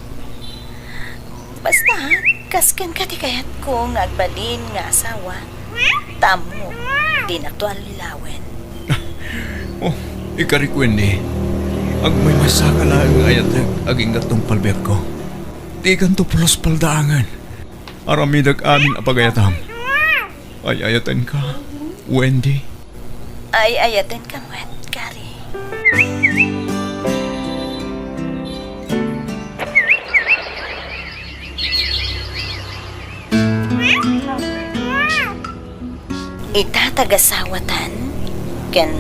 Basta, kas kenka ti kayatko nga agbalin nga asawa, ta ammok, dinakto allilawen. Oh, ikarik wenni, agmaymaysaka laeng nga ayatek agingga tungpal biagko. Dikanto pulos paldaangen. Aramidek amin a pagayatam. Ay-ayatenka, Wendy. Ay-ayatenka met, Gary. Ita tagasawatan, ken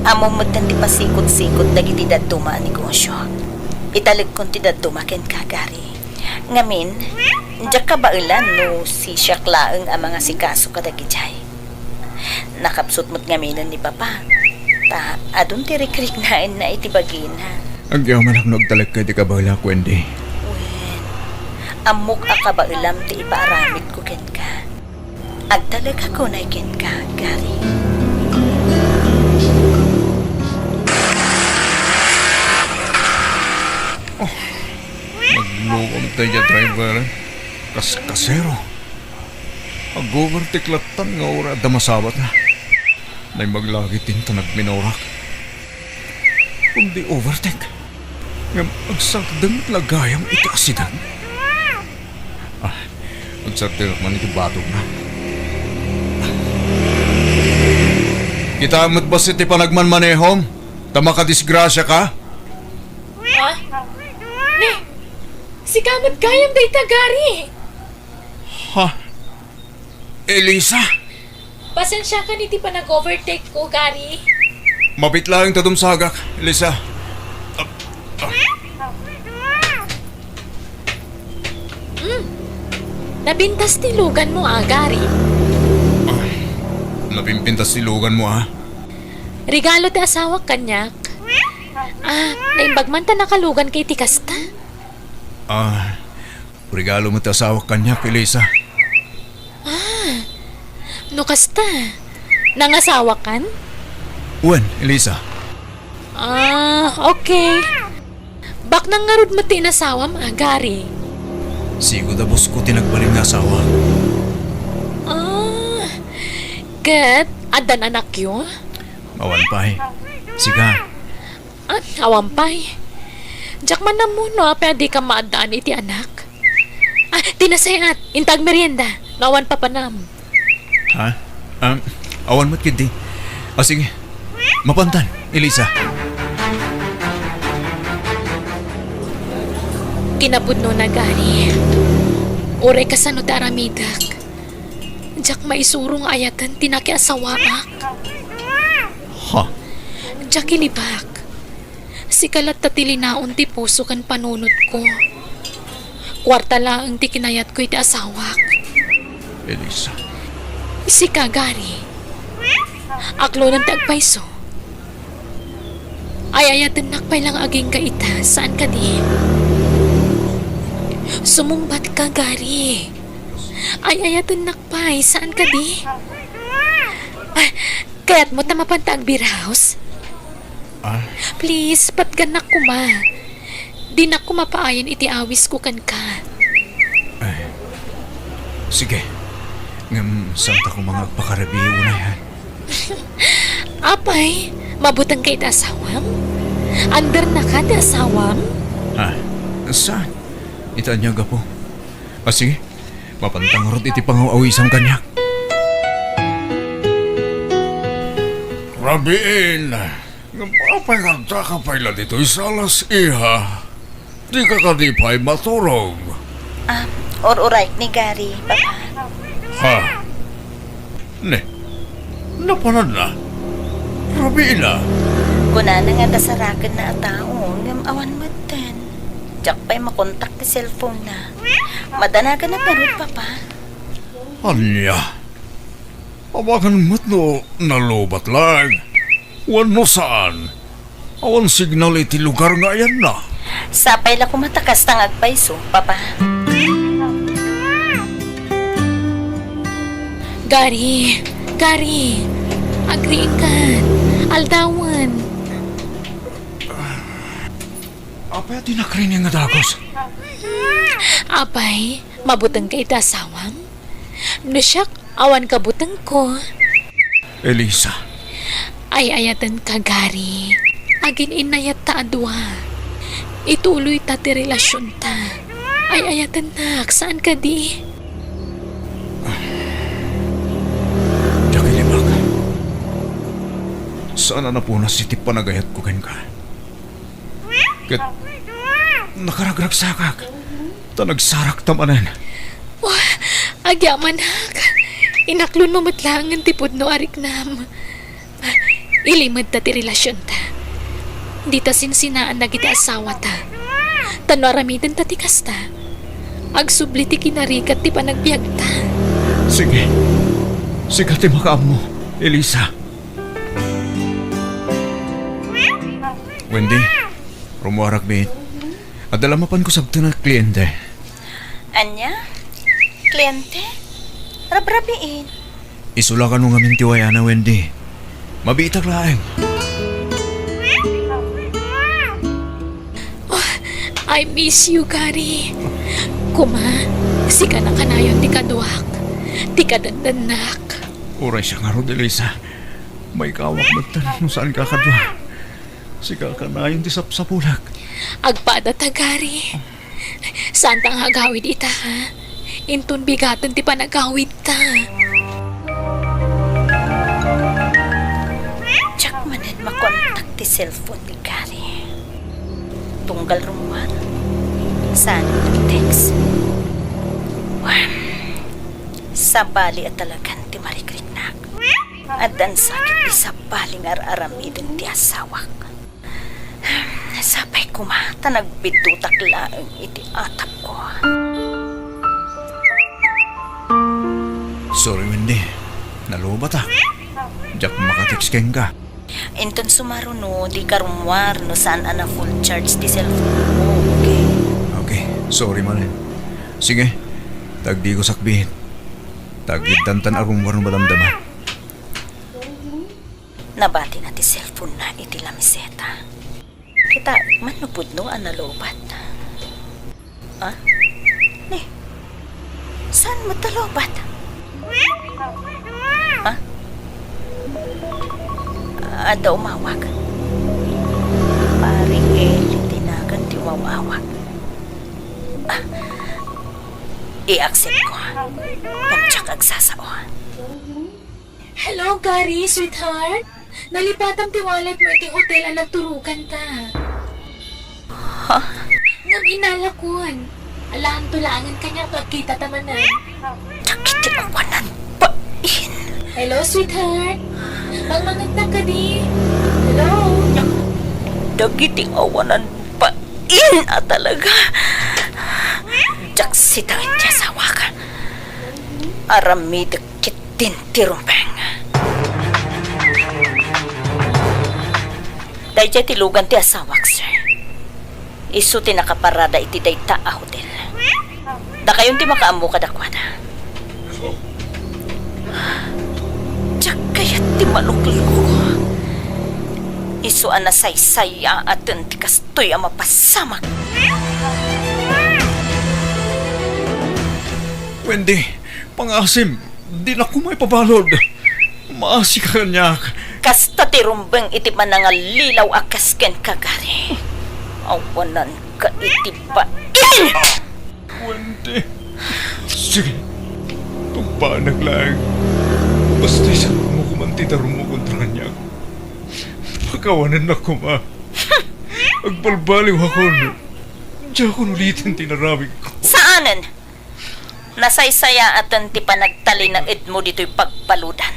ammom metten ti pasikut-sikut dagiti dadduma a negosio. Italegkon ti dadduma kenka, Gary. Ngamin, diak kabaelan no sisiak laeng a mangasikaso kadagijay. Nakapsut met ngaminen ni Papa, ta adun ti rikriknaenna iti bagina. Agyamanak no agtalekka iti kabaelak, Wendy. Wen, ammok a kabaelam ti ipaaramidko kenka. Agtalekak unay kenka, Gary. Oh, naglukom daydiay driver. Kaskasero. Ag-overtake lattan nga uray adda masawatna. Naimbag la ketdin ta nagminaorak. Kundi overtake. Ngem agsardeng met la gayam iti aksidan. Ah, agsardengak man iti batogna. Kitaem met bassit ti panagmanmanehom, ta makadisgrasiaka. Ha? Ne, sika met gayam dayta, Gary. Ha? Elisa? Pasensiakan iti panag-overtake ko, Gary. Mabiit laeng ta dumsagak, Elisa. Ah, ah. Hmm. Napintas ti luganmo, a, Gary. Ah, napimpintas ti luganmo, a? Regalo ti asawak kaniak. Ah, naimbag man ta nakaluganka iti kasta. Ah, Regalo met ti asawak kaniak, Elisa. Ah, no kasta, nangasawakan? Wen, Elisa. Ah, okay. Baknang ngarud met ti inasawam, a, Gary? Sigud a boss ko ti nagbalin nga asawa. Ah, ket addan anakyo? Awan pay. Sika? Ah, awan pay. Diak man ammo no apay a dika maaddaan iti anak. Ti nasayaat, inta agmerienda, no awan papanam. Ha? Um, awan met ketdi. Ah, sige. Mapantan, Elisa. Kinapudnona, Gary. Uray kasano ti aramidek, diak maisuro nga ayaten ti nakiasawaak. Ha? Diak ilibak. Sika latta ti linaon ti puso ken panunotko. Kuarta laeng ti kinayatko iti asawak. Elisa. Sika, Gary. Aklonen ti agpayso. Ay-ayatennak pay la nga agingga ita, saan kadi? Sumungbat ka, Gary. Ay-ayatennak pay, saan kadi? Ah, kayatmo ta mapanta agbiraus? Ah? Please, patgannak koma. Dinak koma paayen iti awisko kenka. Ay, sige. Ngem, saanta koma nga agpakarabii unay, ha? Apay, mabutengka iti asawam? Undernaka ti asawam? Ah, saan? Ita ania a gapu? Ah, sige. Mapanta ngarud iti pangaw-awisam kaniak. Rabiin, ngem apay nga agdaka pay la ditoy salas, iha? Dika kadi pay maturog? Ah, ur-urayek ni Gary, Papa. Ha? Ne, napananna? Rabiina? Kunana nga dasarakenna a tao, ngem awan metten. Diak pay makontak ti cellphone-na. Madanagannak ngarud, Papa. Ania? Amangan met no nalubat laeng wenno saan. Awan signal iti lugar nga ayanna. Sapay la koma ta kasta nga agpayso, Papa. Gary, Gary, agriingkan, aldawen. Apay a dinakrining nga dagus? Apay, mabutengka iti asawam? No siak, awan kabutengko. Elisa. Ay-ayatenka, Gary. Agin-innayatta a dua. Ituloyta ti relasionta. Ay-ayatennak, saan kadi? Diak ilibak. Saan a napunas iti panagayatko kenka. Ket nakaragragsakak, ta nagsarakta manen. Oh, agyamanak. Inaklonmo met laengen ti pudno a riknam. Ilimedta ti relasionta. Dita sinsinaan dagiti asawata. Ta no aramidenta ti kasta, agsubli ti kinarigat ti panagbiagta. Sige. Sika ti makaammo, Elisa. Wendy, rummuarak met. Adda la mapanko sabten a kliente. Ania? Kliente? Rabrabiin. Isu la kano ngamin ti way-ana, Wendy. Mabiitak laeng. Oh, I miss you, Gary. Kuma, sika na kanayon ti kaduak, ti kadendennak. Uray siak ngarud, Elisa. Maikawak metten no saanka a kadua. Sika kanayon ti sapsapulak. Agpada ta, Gary. Saanta nga agawid ita, ha? Inton bigaten ti panagawidta. Diak manen makontak ti cellphone ni Gary. Tunggal rummuar, saan nag-text. Wan, sabali a talagan ti marikriknak. Addan sakit ti sabali nga ar-aramiden ti asawak. Sapay koma ta nagbiddutak laeng iti atapko. Sorry, Wendy. Nalubatak. Diak makatext kenka. Inton sumaruno, dika rummuar no saan a na-full charge ti cellphone mo, okay? Okay. Sorry manen. Sige. Tagdigosak biit. Tagiddantan a rummuar no madamdama. Nabatina ti cellphone-na iti lamiseta. Kitaek man no pudno a nalubat. Ah? Ni, saan met a lubat? Ah? Adda umawag. Pari Eli ti nagan ti umaw-awag. Ah, Iaksetko. Ngem diak agsasao. Hello, Gary, sweetheart. Nalipatam ti wallet mo iti hotel a nagturoganta. Ha? Ngem inalakon. Alaanto laengen kaniak no agkitata manen. Dagiti awanan bain. Hello, sweetheart. Mangmangegta kadi? Hello? Dagiti awanan bain a talaga. Diak sitaen ti asawak. Aramidek ketdin ti rumbeng. Daydiay ti lugan ti asawak, sir. Isu ti nakaparada iti dayta a hotel. Dakayon ti makaammo kadakuada. Diak kayat ti maluklok. Isu a nasaysayaaten ti kastoy a mapasamak. Wendy, pangasim, dinak koma ipabalud. Maasika kaniak. Kasta ti rumbeng iti panangallilaw a kas kenka, Gary. Awananka iti bain! Wendy. Sige. Tumpanak laeng. Basta isarmo koma ti darummo kontra kaniak. Pakawanennak koma. Agbalbaliwakon. Diakon uliten ti inaramidko. Saanen! Nasaysayaaten ti panagtalinaedmo ditoy pagbaludan.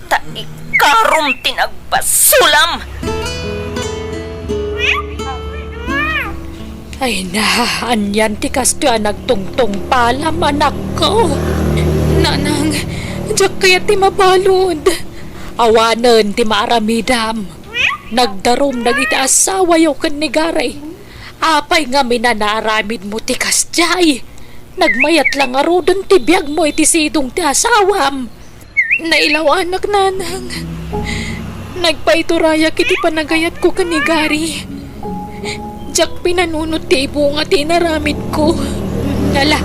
Ta ikarom ti nagbasolam! Ay na, anian ti kastoy a nagtungtungpalam, anakko? Nanang, diak kayat ti mabalud. Awanen ti maaramidam. Nagdarum dagiti asawayo ken ni Gary. Apay ngamin a naaramidmo ti kasdiay? Nagmayat la ngaruden ti biagmo iti sidong ti asawam. Nailaw-anak, nanang. Nagpaiturayak iti panagayatko ken ni Gary. Diak pinanunot ti ibunga ti inaramidko. Ala,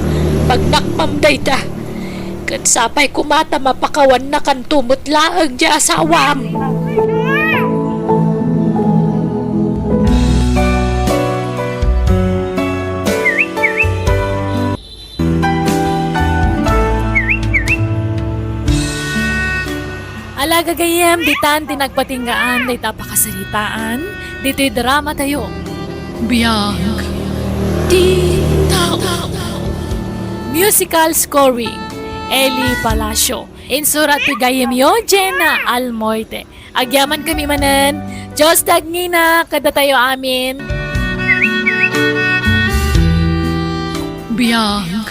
pagnakmam dayta. Ket sapay koma ta mapakawannakanto met laeng ti asawam. Ala, gagayyem, ditan ti nagpatinggaan dayta a pakasaritaan ditoy dramatayo. Biag ti tao. Musical scoring, Eli Palacio. Insurat ti gayyemyo, Jenna Almoite. Agyamankami manen. Dios ti agngina kadatayo amin. Biag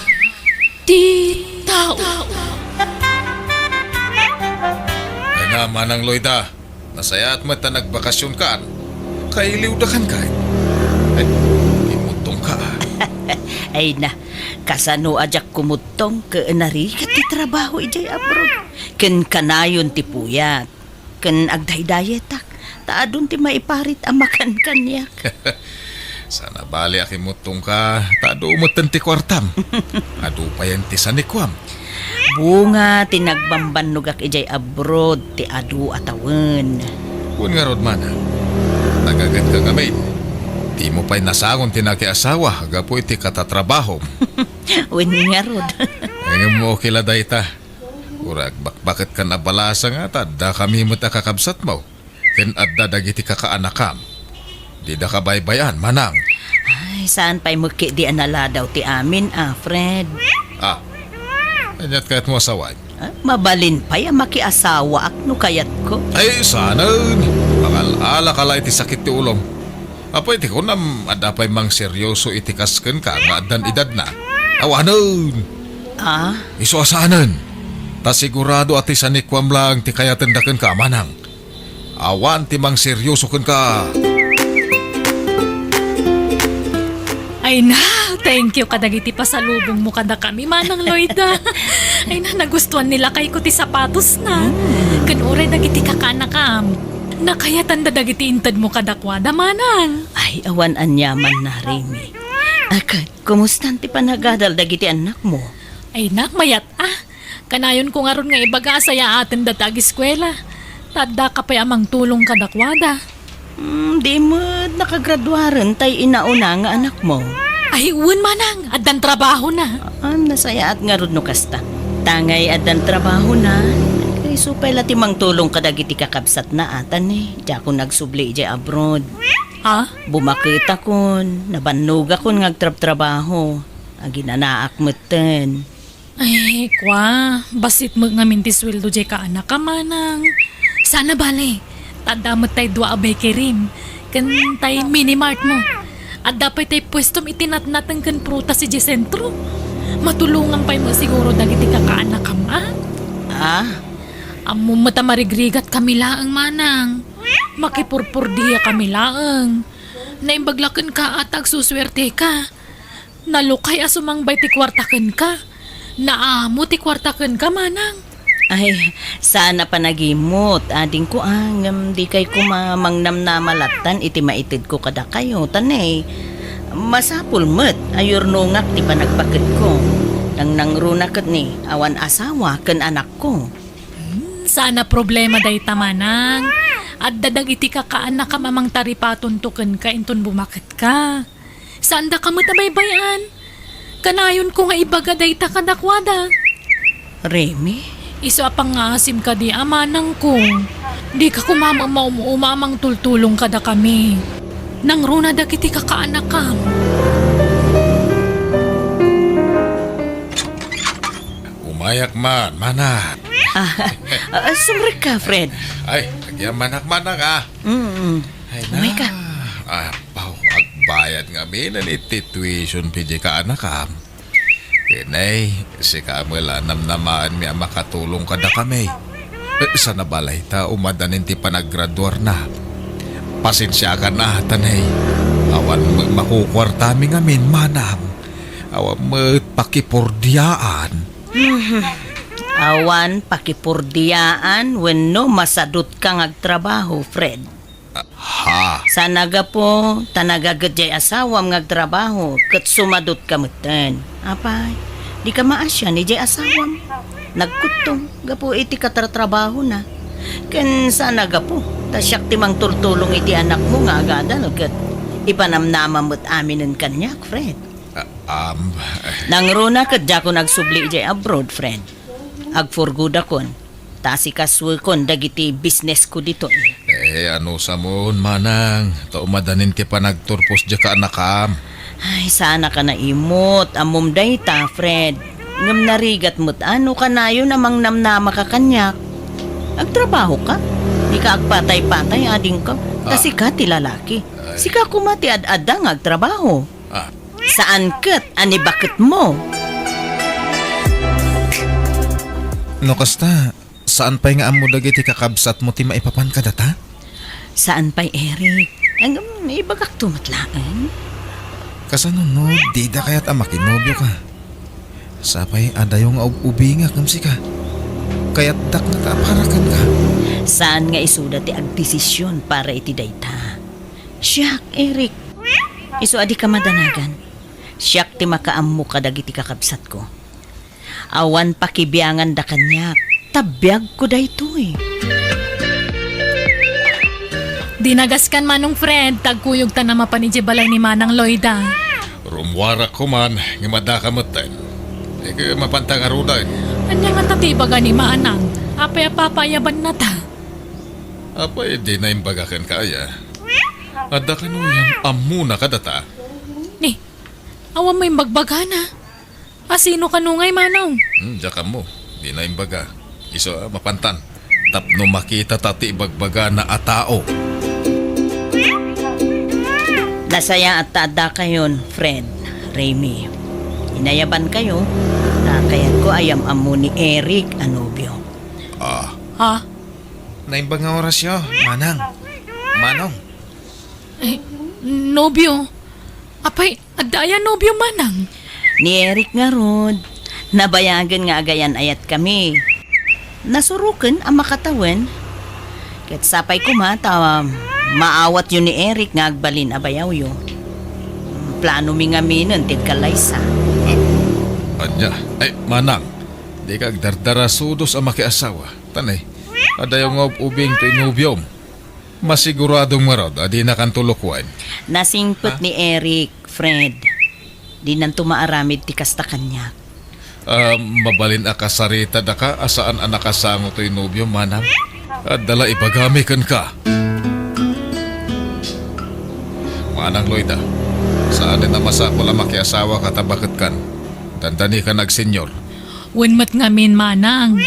ti tao. Ay na, Manang Loida, nasayaat met ta nagbakasionkan. Kailiwdakan kay. Ay, imuttongka. Ay na, kasano a diak kumuttong ket narigat ti trabaho idiay abroad? Ken kanayon ti puyat. Ken agdaydayetak, ta adun ti maiparit a makan kaniak. Saan a bale a kimuttongka, ta adu metten ti kuartam. Adu payen ti sanikuam. Bunga ti nagbambannogak idiay abroad ti adu a tawen. Wen ngarud, Manang, nagagetka ngamin. Dimo pay nasangon ti nakiasawa gapu iti katatrabahom. Wen ngarud. Ngem okay la dayta. Uray agbakbaketkan a balasa nga ta addakami met a kakabsatmo, ken adda dagiti kakaanakam. Didaka baybay-an, Manang. Ay, saan pay met ketdi a naladaw ti amin, a, Fred? Ah, aniat kayatmo a sawen? Ah, mabalin pay a makiasawaak no kayatko. Ay, saanen. Mangal-alaka la iti sakit ti ulom. Apay ti kunam, adda pay mangseryoso iti kas kenka nga addan edadna? Awanen! Ah? Isu a saanen. Ta sigurado a ti sanikuam laeng ti kayatenda kenka, Manang. Awan ti mangseryoso kenka. Ay na, thank you kadagiti pasalubongmo kadakami, Manang Loida. Ay na, nagustuan ni lakayko ti sapatosna. Hmm. Ken uray dagiti kakaanakam. Nakayatanda dagiti intedmo kadakuada, Manang. Ay, awan aniamanna, Remy. A ket, kumustan ti panagadal dagiti annakmo? Ay, nak, mayat a. Kanayonko ngarud nga ibaga a sayaatenda ta agiskuela. Ta addaka pay a mangtulong kadakuada. Hmm, di met nakagraduaren tay inauna nga anakmo? Ay, wen manang, addan trabahona. Ah, nasayaat ngarud no kasta. Tangay addan trabahona. Isu pay la ti mangtulong kadagiti kakabsatna, a, tani, diakon agsubli idiay abroad. Ha? Bumaketakon, nabannogakon nga agtrabtrabaho. Aginanaak metten. Ay, kua, bassit met ngamin ti sueldo diay kaanakam, manang. Sana bale, ta adda met tay dua a bakery, ken tay mini mart mo. Adda pay tay puestom iti natnateng ken prutas idiay sentro. Matulongan pay met siguro dagiti kakaanakam, a? Ah? Ammom met a marigrigat kami laeng, manang. Makipurpurdia kami laeng. Naimbag la kenka a ta agsusuerteka. Nalukay a sumangbay ti kuarta kenka. Naamo ti kuarta kenka, manang. Ay, saan a panagimut, adingko, a, ngem dikay koma mangnamnama lattan iti maitedko kadakayo, ta ne, masapul met a yurnongak ti panagbakedko. Nangnangruna ket ni, awan asawa ken anakko. Hmm, saan a problema dayta, manang. Adda dagiti kakaanakam a mangtaripatonto kenka inton bumaketka. Saandaka met a baybay-an. Kanayonko nga ibaga dayta kadakuada. Remy? Isu a pangngaasim kadi a manangko. Dika koma maum-uma a mangtultulong kadakami. Nangruna dagiti kakaanakam. Umayak man, manang. Ah, ah, sumrekka, Fred. Ay, agyamanak, manang, a. Mm. Ay, Umay ka. Apaw, agbayad ngamin iti tuition fee diay kaanakam. Ken ay, sika met la namnamaenmi a makatulong kadakami. Eh, sana bale ta umadanin ti panaggraduarna. Pasensiakan a, ta ne, awan met makukuartami ngamin, manang. Awan met pakipurdiaan. Mhm. Awan pakipurdiaan wenno masadutka nga agtrabaho, Fred. Ha? Saan a gapu ta nagaged diay asawam nga agtrabaho ket sumadutka metten. Apay, dika maasian idiay asawam. Nagkuttong gapu iti katratrabahona. Ken saan a gapu ta siak ti mangtultulong iti anakmo nga agadal ket ipanamnamam met aminen kaniak, Fred. Ah, um, Nangruna ket diakon agsubli idiay abroad, Fred. Agpurgodakon, ta asikasuekon dagiti businessko ditoy. Eh, anusamon, manang, ta umadanin ti panagturpos diay kaanakam. Ay, saanaka naimut, ammom dayta, Fred. Ngem narigat met a no kanayon a mangnamnamaka kaniak. Agtrabahoka? Dika agpatay-patay, adingko. Ta Ah. sika ti lalaki. Ay. Sika koma ti ad-adda nga agtrabaho. Ah. Saan ket a ni baketmo? No kasta, saan pay nga ammo dagiti kakabsatmo ti maipapan kadata? Saan pay, Eric? Ngem ibagakto met laeng. Kasano no dida kayat a makinobioka? Sapay a dayo nga ub-ubingak ngem sika. Kayatdak nga ta para kenka. Saan nga isuda ti agdesisyon para iti dayta? Siak, Eric. Isu a dika madanagan. Siak ti makaammo kadagiti kakabsatko. Awan pakibianganda kaniak. Ta biagko daytoy. Dinagaskan, Manong Fred, ta agkuyogtan a mapan idiay balay ni Manang Loida. Rummuarak koman, ngem addaka metten. Ket mapanta ngaruden. Ania ngata ti ibaga ni Manang? Apay a papaayabannata? Apay, dina imbaga kenka aya? Adda kano nga ammona kadata? Ni, awan mo imbagbagana. A, sino kano ngay, Manong? Hmm, diak ammo. Dina imbaga. Isu a mapantan. Tapno makitata ti ibagbagana a tao. Nasayaat ta addakayon, Fred, Remy. Inayabankayo, ta kayatko a yam-ammo ni Eric a nobio. Ah. Ha? Naimbag nga orasyo, Manang. Manong. Eh, nobio? Apay, adda aya nobio, Manang? Ni Eric ngarud, nabayagen nga agayan-ayatkami. Nasuroken a makatawen. Ket sapay koma ta maawatyo ni Eric nga agbalin a bayawyo. Planomi ngaminen ti agkallaysa. Ah, ania? Ay, Manang, dika agdardarasudos a makiasawa. Ta ne, adayo nga ub-ubing toy nobiom. Masiguradom ngarud a dinakanto lukuen. Nasingpet Ha? ni Eric, Fred. Dinanto maaramid ti kasta kaniak. Ah, mabalin a kasaritadaka a saan a nakasango toy nobiom, manang? Adda la ibagami kenka. Manang Loida, saanen a masapul a makiasawaka ta baketkan. Dandanikan agsenyor. Wen met ngamin, manang.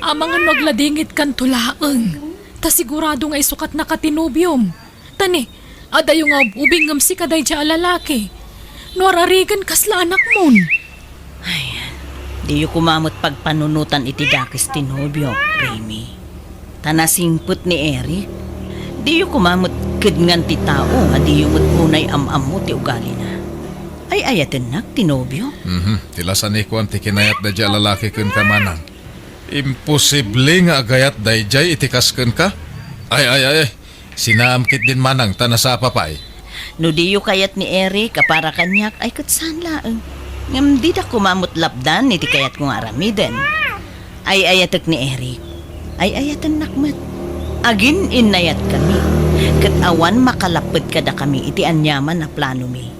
Amangan no agladingitkanto laeng. Ta sigurado nga isukatnaka ti nobiom. Ta ni, adayo nga ub-ubing ngem sika daydiay a lalaki. No ar-arigen kasla anakmon. Ay, diyo koma met pagpanunotan iti dakes ti nobiok, Remy. Ta nasingpet ni Eric. Diyo koma met kedngan ti tao nga diyo met unay am-ammo ti ugalina. Ay-ayatennak ti nobiok. Mhm. Ti lasanikuan ti kinayat daydiay a lalaki kenka, manang. Imposible nga agayat daydiay iti kas kenka. Ay, ay, ay, ay. Sinaam ketdin, manang, ta nasapa pay. No diyo kayat ni Eric a para kaniak, ay ket saan laeng. Ngem dida koma met lapdan iti kayatko nga aramiden. Ay-ayatek ni Eric. Ay-ayatennak met. Agin-innayatkami. Ket awan makalapped kadakami iti aniaman a planomi.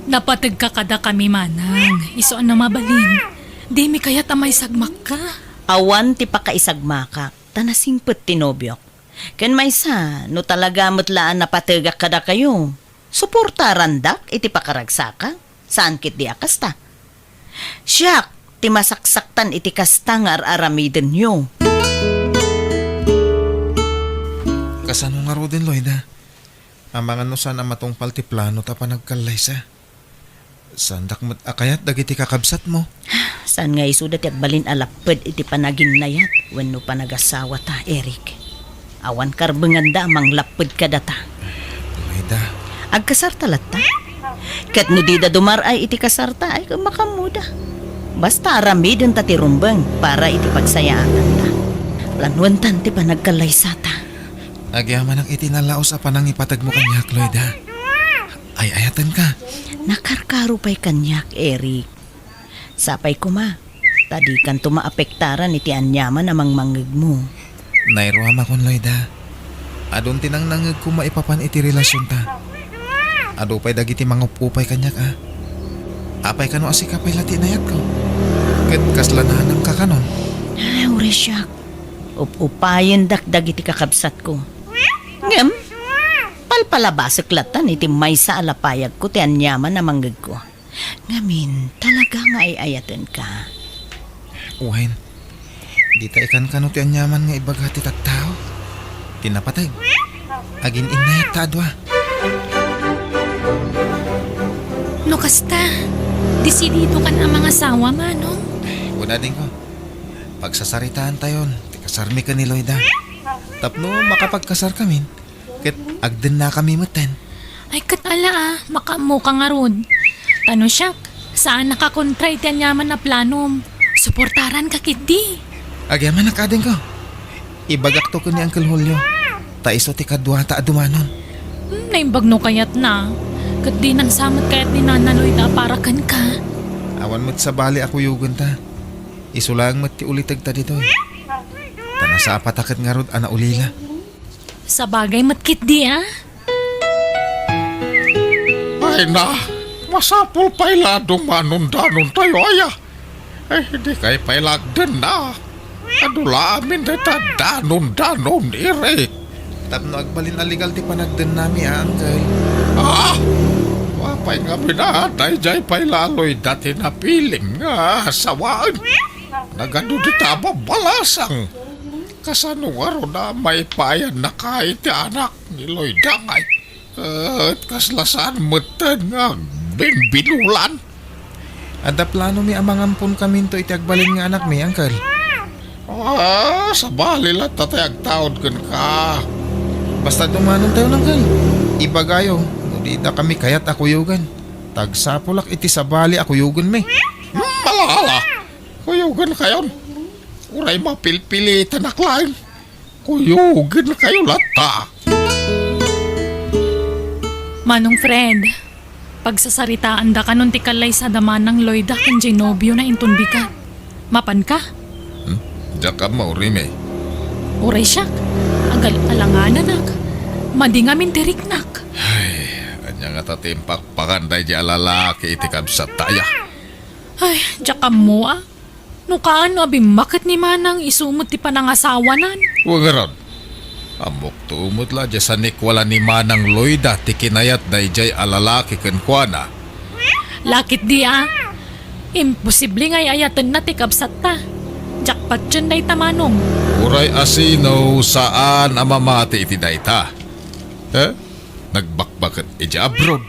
Napategka kadakami, manang. Isu a no mabalin, dimi kayat a maisagmakka. Awan ti pakaisagmakak, ta nasingpet ti nobiok. Ken maysa, no talaga met la a napategak kadakayo, suportarandak iti pakaragsakak. Saan ketdi a kasta. Siak ti masaksaktan iti kasta nga ar-aramidenyo. Kasano ngaruden, Loida? Amangan no saan a matungpal ti plano ta panagkallaysa. Saandak met a kayat dagiti kakabsatmo. Saan nga isuda ti agbalin a lapped iti panaginnayat wenno panagasawata, Eric. Awan karbenganda a manglapped kadata. Loida. Agkasarta latta. Ket no dida dumar-ay iti kasarta, ay, makammoda. Basta aramidenta ti rumbeng para iti pagsayaatanta. Planuentan ti panagkallaysata. Agyamanak iti nalaos a panangipategmo kaniak, Loida. Ay-ayatenka. Nakarkaro pay kaniak, Eric. Sapay koma, ta dikanto maapektaran iti aniaman a mangmangngegmo. Nairuamakon, Loida. Adun ti nangnangngegko maipapan iti relasionta. Adu pay dagiti mangupupay kaniak, a. Apay kano a sika pay la ti inayatko? Ket kasla nanangka kanon? Ay, uray siak. Up-upayendak dagiti kakabsatko. Ngem, palpalabasek lattan iti maysa a lapayagko ti aniaman a mangngegko. Ngamin, talaga nga ay-ayatenka. Wen, dita ikan kano ti aniaman nga ibaga ti tattao? Ti napateg. Agin-innayat ta a dua. No kasta, desididokan a mangasawa, Manong? Wen, adingko. Pagsasaritaantayon ti kasarmi ken ni Loida. Tapno makapagkasarkamin, ket agdennakami metten. Ay, ket ala a, makaammoka ngarud. Ta no siak, saan a kakontra iti aniaman a planom. Suportaranka ketdi. Agyamanak, adingko. Ibagakto ken ni Uncle Julio. Ta isu ti kaduata a dumanon. Hmm, naimbag no kayatna. Ket dinan sa met kayat ni Nana Loida a para kenka. Awan met sabali a kuyogenta. Isu laeng met ti ulitegta ditoy. Ta nasapata ket ngarud a naulila. Sabagay met ketdi a. Ay na, masapul pay la a dumanondanontayo aya. Ay, dikay pay la agdenna. Adu la amin dayta danondanon, Eric. Tapno agbalin a legal ti panagdennami a, Uncle. Ah! Apay ngamin a daydiay pay la a Loida ti napilim nga asawaen? Nagadu dita a babbalasang. Kasano ngarud a maipayannaka iti anak ni Loida ngay? Ket kasla saan metten nga binbinulan? Adda planomi a mangamponkaminto iti agbalin nga anakmi, Uncle. Ah, sabali latta ti agtaud kenka. Basta dumanontayon, Uncle. Ibagayo, no didakami kayat a kuyogen, ta agsapulak iti sabali a kuyogenmi. Hmm, ala, ala. Kuyogenkayon. Uray mapilpilitanak laeng. Kuyogenkayo latta. Manong Fred, pagsasaritaanda kanon ti kallaysa da Manang Loida ken diay nobiona inton bigat. Mapanka? Hmm? Diak ammo, Remy. Uray siak, agal-alangananak. Madi ngamin ti riknak. Ay, ania ngata ti impak- Kan daydiay a lalaki iti kabsatta aya. Ay, diak ammo a. No kaano a bimmaket ni Manang isu met ti panangasawanan. Wen ngarud, ammok to met la diay sanikua la ni Manang Loida ti kinayat daydiay a lalaki kenkuana. Lakit di a. Imposible nga ay-ayatenna ti kabsatta. Diak patien dayta, Manong. Uray asino, saan a mamati iti dayta. Eh? Nagbakbaket idiay abroad.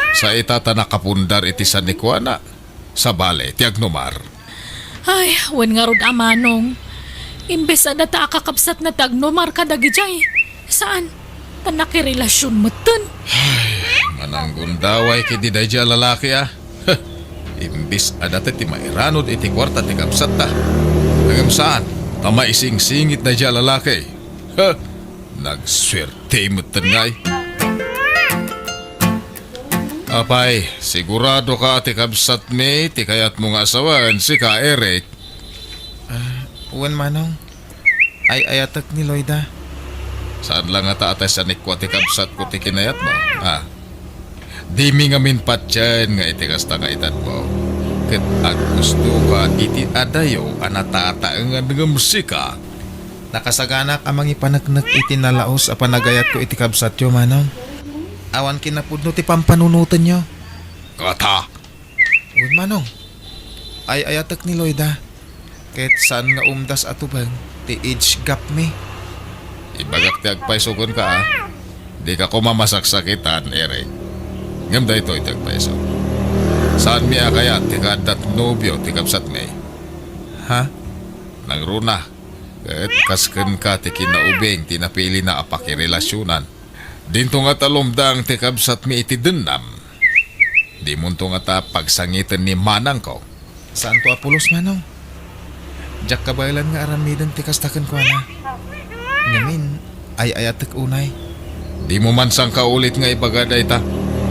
Sa ita ta nakapundar iti sanikuana, sabali ti agnumar. Ay, wen ngarud a, Manong. Imbes a data a kakabsatna ti agnumar kadagidiay. Saan? Ta nakirelasion metten. Ay, mananggundaway ketdi daydiay a lalaki a. Imbes a data ti mairanod iti kuarta ti kabsatta. Ngem saan, ta maisingsingit daydiay a lalaki. Nagsuerte metten ngay. Apay, sigurado ka ti kabsatmi ti kayatmo nga asawaen, sika, Eric? Ah, wen, Manong. Ay-ayatek ni Loida. Saan la ngata a ta sanikua ti kabsatko ti kinayatmo? Ah. Dimi ngamin patien nga iti kasta nga edadmo, ket aggustoka iti adayo a natataengan ngem sika. Nakasaganak a mangipaneknek iti nalaus a panagayatko iti kabsatyo, Manong. Awan kinapudno ti pampanunotenyo. Kata! Wen, Manong. Ay-ayatek ni Loida. Ket saan nga umdas a tubeng ti age gap mi. Ibagak ti agpayso kenka, a. Dika koma masaksakitan, Eric. Ngem daytoy ti agpayso. Saanmi a kayat ti kaaddat nobio ti kabsatmi. Ha? Nangruna, ket kas kenka ti kinaubing ti napilina a pakirelasionan. Dinto ngata lumdang ti kabsatmi iti dennam. Dimonto ngata pagsangiten ni manangko. Saanto a pulos, Manong. Diak kabaelan nga aramiden ti kasta kenkuana. Ngamin, ay-ayatek unay. Dimo man sangkaulit nga ibaga dayta.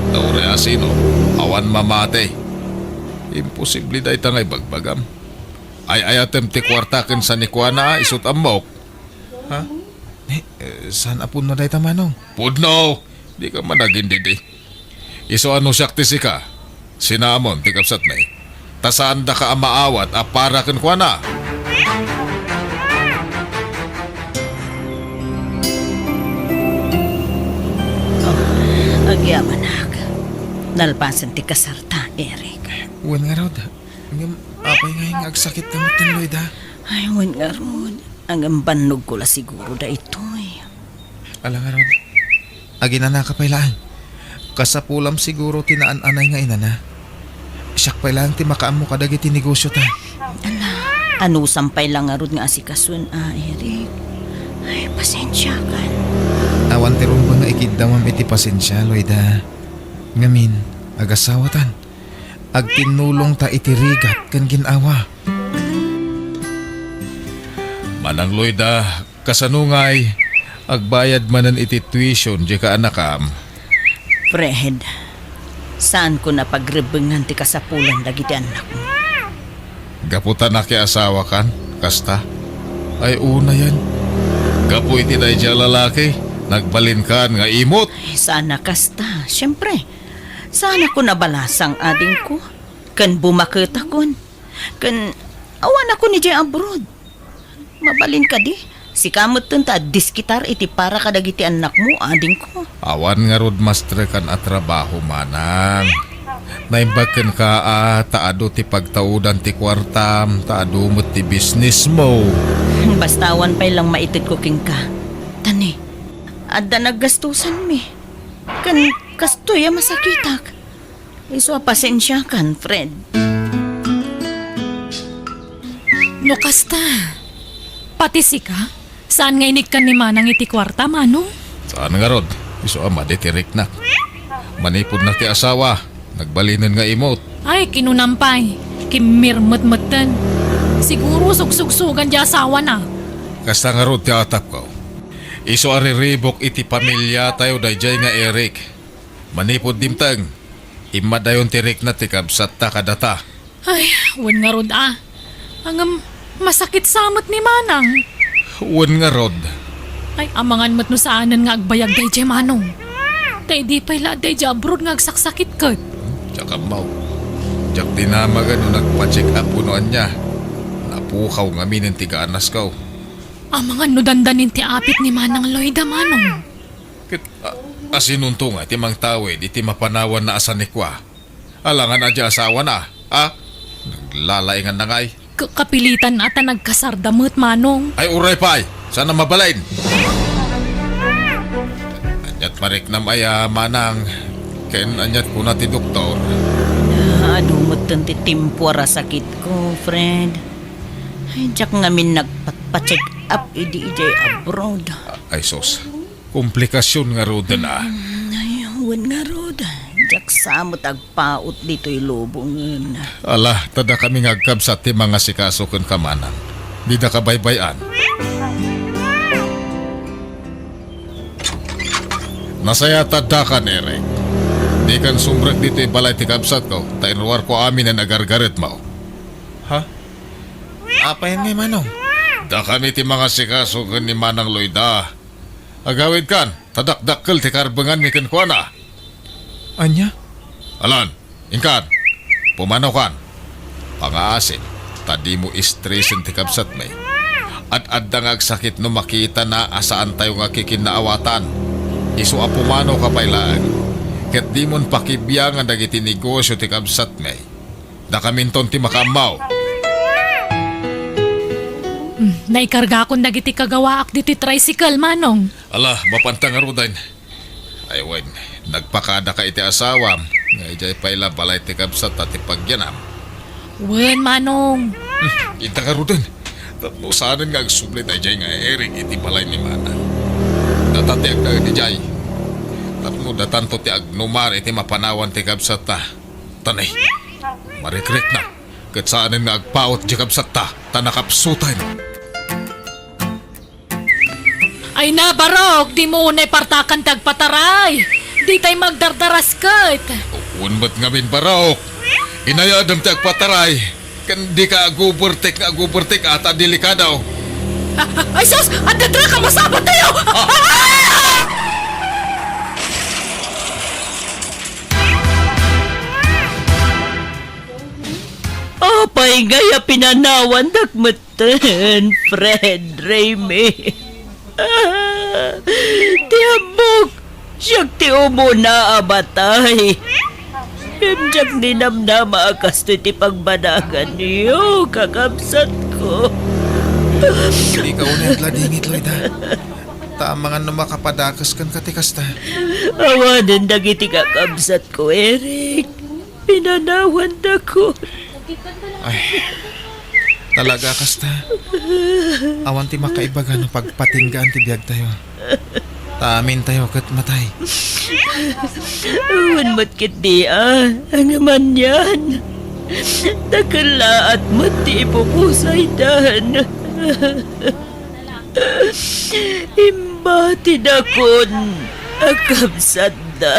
Ta uray asino, awan mamati. Imposible dayta nga ibagbagam. Ay-ayatem ti kuarta ken sanikuana, isut' ammok. Ha? Eh, eh, saan a pudno dayta, Manong? Pudno! Dika managindidi. Isu a no siak ti sika, sinamon ti kabsatmi. Ta saandaka a maawat a para kenkuana. Oh, agyamanak. Nalpasen ti kasarta, Eric. Wen ngarud. Ngem apay ngay nga agsakit ka metten, Loida? Ay, wen ngarud. Ngem bannogko la siguro daytoy. Ala ngarud. Aginanaka pay laeng. Kasapulam siguro ti naan-anay nga inana. Siak pay laeng ti makaammo kadagiti negosiota. Ala, anusam pay la ngarud nga asikasuen, a, Eric. Ay, pasensiakan. Awan ti rumbeng nga ikiddawam iti pasensia, Loida. Ngamin, agasawatan. Agtinnulongta iti rigat ken gin-awa. Manang Loida, kasano ngay, agbayad manen iti tuition diay kaanakam? Fred, saanko a pagrebbengan ti kasapulan dagiti annakmo. Gapu ta nakiasawakan, kasta? Ay, unayen. Gapu iti daydiay a lalaki, nagbalinkan nga imot. Ay, saan a kasta, siempre. Saanakon a balasang, adingko. Ken bumaketakon. Ken awanakon idiay abroad. Mabalin kadi, sika metten ta agdiskitar iti para kadagiti annakmo, adingko. Awan ngarud mastrekan a trabaho, manang. Naimbag kenka a ta adu ti pagtaudan ti kuartam, ta adu met ti bisnismo. Basta awan pay lang maitedko kenka. Tani, adda naggastusanmi. Ken kastoy a masakitak. Isu a pasensiakan, Fred. No kasta, pati sika, saan nga inikkan ni Manang iti kuarta, Manong? Saan ngarud, isu a madi ti riknak. Manipud nakiasawa, nagbalinen nga imot. Ay, kinunam pay, kimmirmet metten. Siguro sugsugsugan diay asawana. Kasta ngarud ti atapko. Isu a riribuk iti pamiliatayo daydiay nga Eric. Manipud dimteng, immadayon ti rikna ti kabsatta kadata. Ay, wen ngarud a. Ngem, masakit sa met ni Manang. Wen ngarud. Ay, amangan met no saanen nga agbayag daydiay, Manong. Ta idi pay la adda idiay abroad nga agsaksakit ket. Hmm, diak ammo. Diak dinamagen no nagpa-check up wenno ania. Napukaw ngaminen ti ganasko. Amangan no dandanin ti apit ni Manang Loida, Manong. Ket, a, asinonto nga ti mangtawid iti mapanawanna a sanikua? Alangan a diay asawana, a? Naglalainganna ngay. Ka-, kapilitan a ta nagkasarda met, Manong. Ay, uray pay! Saan a mabalin? Aniat mariknam aya, Manang? Ken aniat kuna ti doktor? Adu metten ti temporal a sakitko, Fred. Ay, diak ngamin nagpatpa-check up idi idiay abroad. Ay, sus. Komplikasyon ngaruden a. Mm, ay, wen ngarud. Diak sa met agpaut ditoy lubongen. Ala, ta dakami nga agkabsat ti mangasikaso kenka, Manang. Dida kabaybay-an. Nasayaat a addakan, Eric. Dikan sumrek ditoy balay ti kabsatko, ta inruarko aminen a gargaretmo. Ha? Apay ngay, Manong? Dakami ti mangasikaso ken ni Manang Loida. Agawidkan, ta dakdakkel ti karbenganmi kenkuana. Ania? Alan, inkan, pumanokan. Pangaasim, ta dimo istresen ti kabsatmi. Ad-adda nga agsakit no makitana a saantayo nga kikinnaawatan. Isu a pumanoka pay laeng, ket dimon pakibiangan dagiti negosio ti kabsatmi. Dakaminton ti makaammo. Hmm, naikargakon dagiti kagawaak ditoy tricycle, Manong. Ala, mapanta ngaruden. Ay wen, nagpakadaka iti asawam, nga idiay pay la balay ti kabsatta ti pagyanam. Wen, Manong. Hmm, inta ngaruden. Tapno saanen nga agsubli daydiay nga Eric iti balay ni Manang. Data ti agnaed idiay. Tapno datanto ti agnumar iti mapanawan ti kabsatta. Tani, marikriknak, ket saanen nga agpaut diay kabsatta, ta nakapsuten. Ay na, Barok, dimo unay partakan ti agpataray. Ditay magdardarasket. Wen met ngamin, Barok. Inayadem ti agpataray. Ken dika agubertek nga agubertek a ta delikado. Ah, ay sus! Adda dra ka masabat tayo! Ah! Apay ngay a pinanawandak metten, Fred, Raymi? Ti ammok, siak ti umuna a matay. Ngem diak ninamnama a kastoy ti pagbanaganyo, kakabsatko. Dika unay agladingit, Loida. Ta amangan no makapadakes kenka ti kasta. Awanen dagiti kakabsatko, Eric. Pinanawandakon. Ay, talaga kasta. Awan ti makaibaga no pagpatinggaan ti biagtayo. Ta amintayo ket matay. Awan met ketdi a, ngem anian. Dakellaat met ti ipupusaydan. Imbatidakon a kabsatda.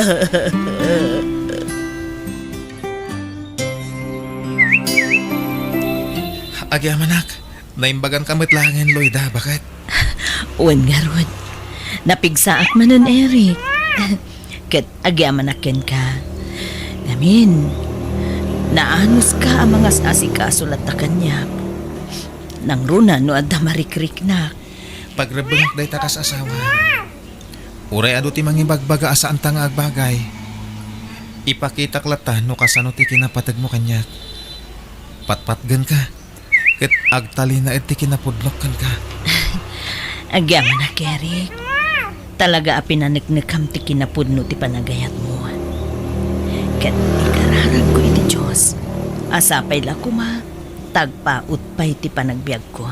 Agyamanak, naimbaganka met laengen, Loida, baket? Wen ngarud, napigsaak manen, Eric. Ket agyamanak kenka. Ngamin, naanuska a mangas-asikaso latta kaniak. Nangruna no adda marikriknak. Pagrebbengak dayta kas asawa. Uray adu ti mangibagbaga a saanta nga agbagay, ipakitak latta no kasano ti kinapategmo kaniak. Patpatgenka, ket agtalinaed ti kinapudnok kenka. Agyamanak, Eric. Talaga a pinaneknekam ti kinapudno ti panagayatmo. Ket ikararagko iti Dios a sapay la koma ta agpaut pay ti panagbiagko.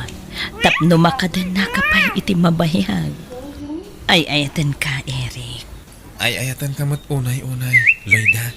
Tapno makadennaka pay iti mabayag. Ay-ayatenka, Eric. Ay-ayatenka met unay-unay, Loida.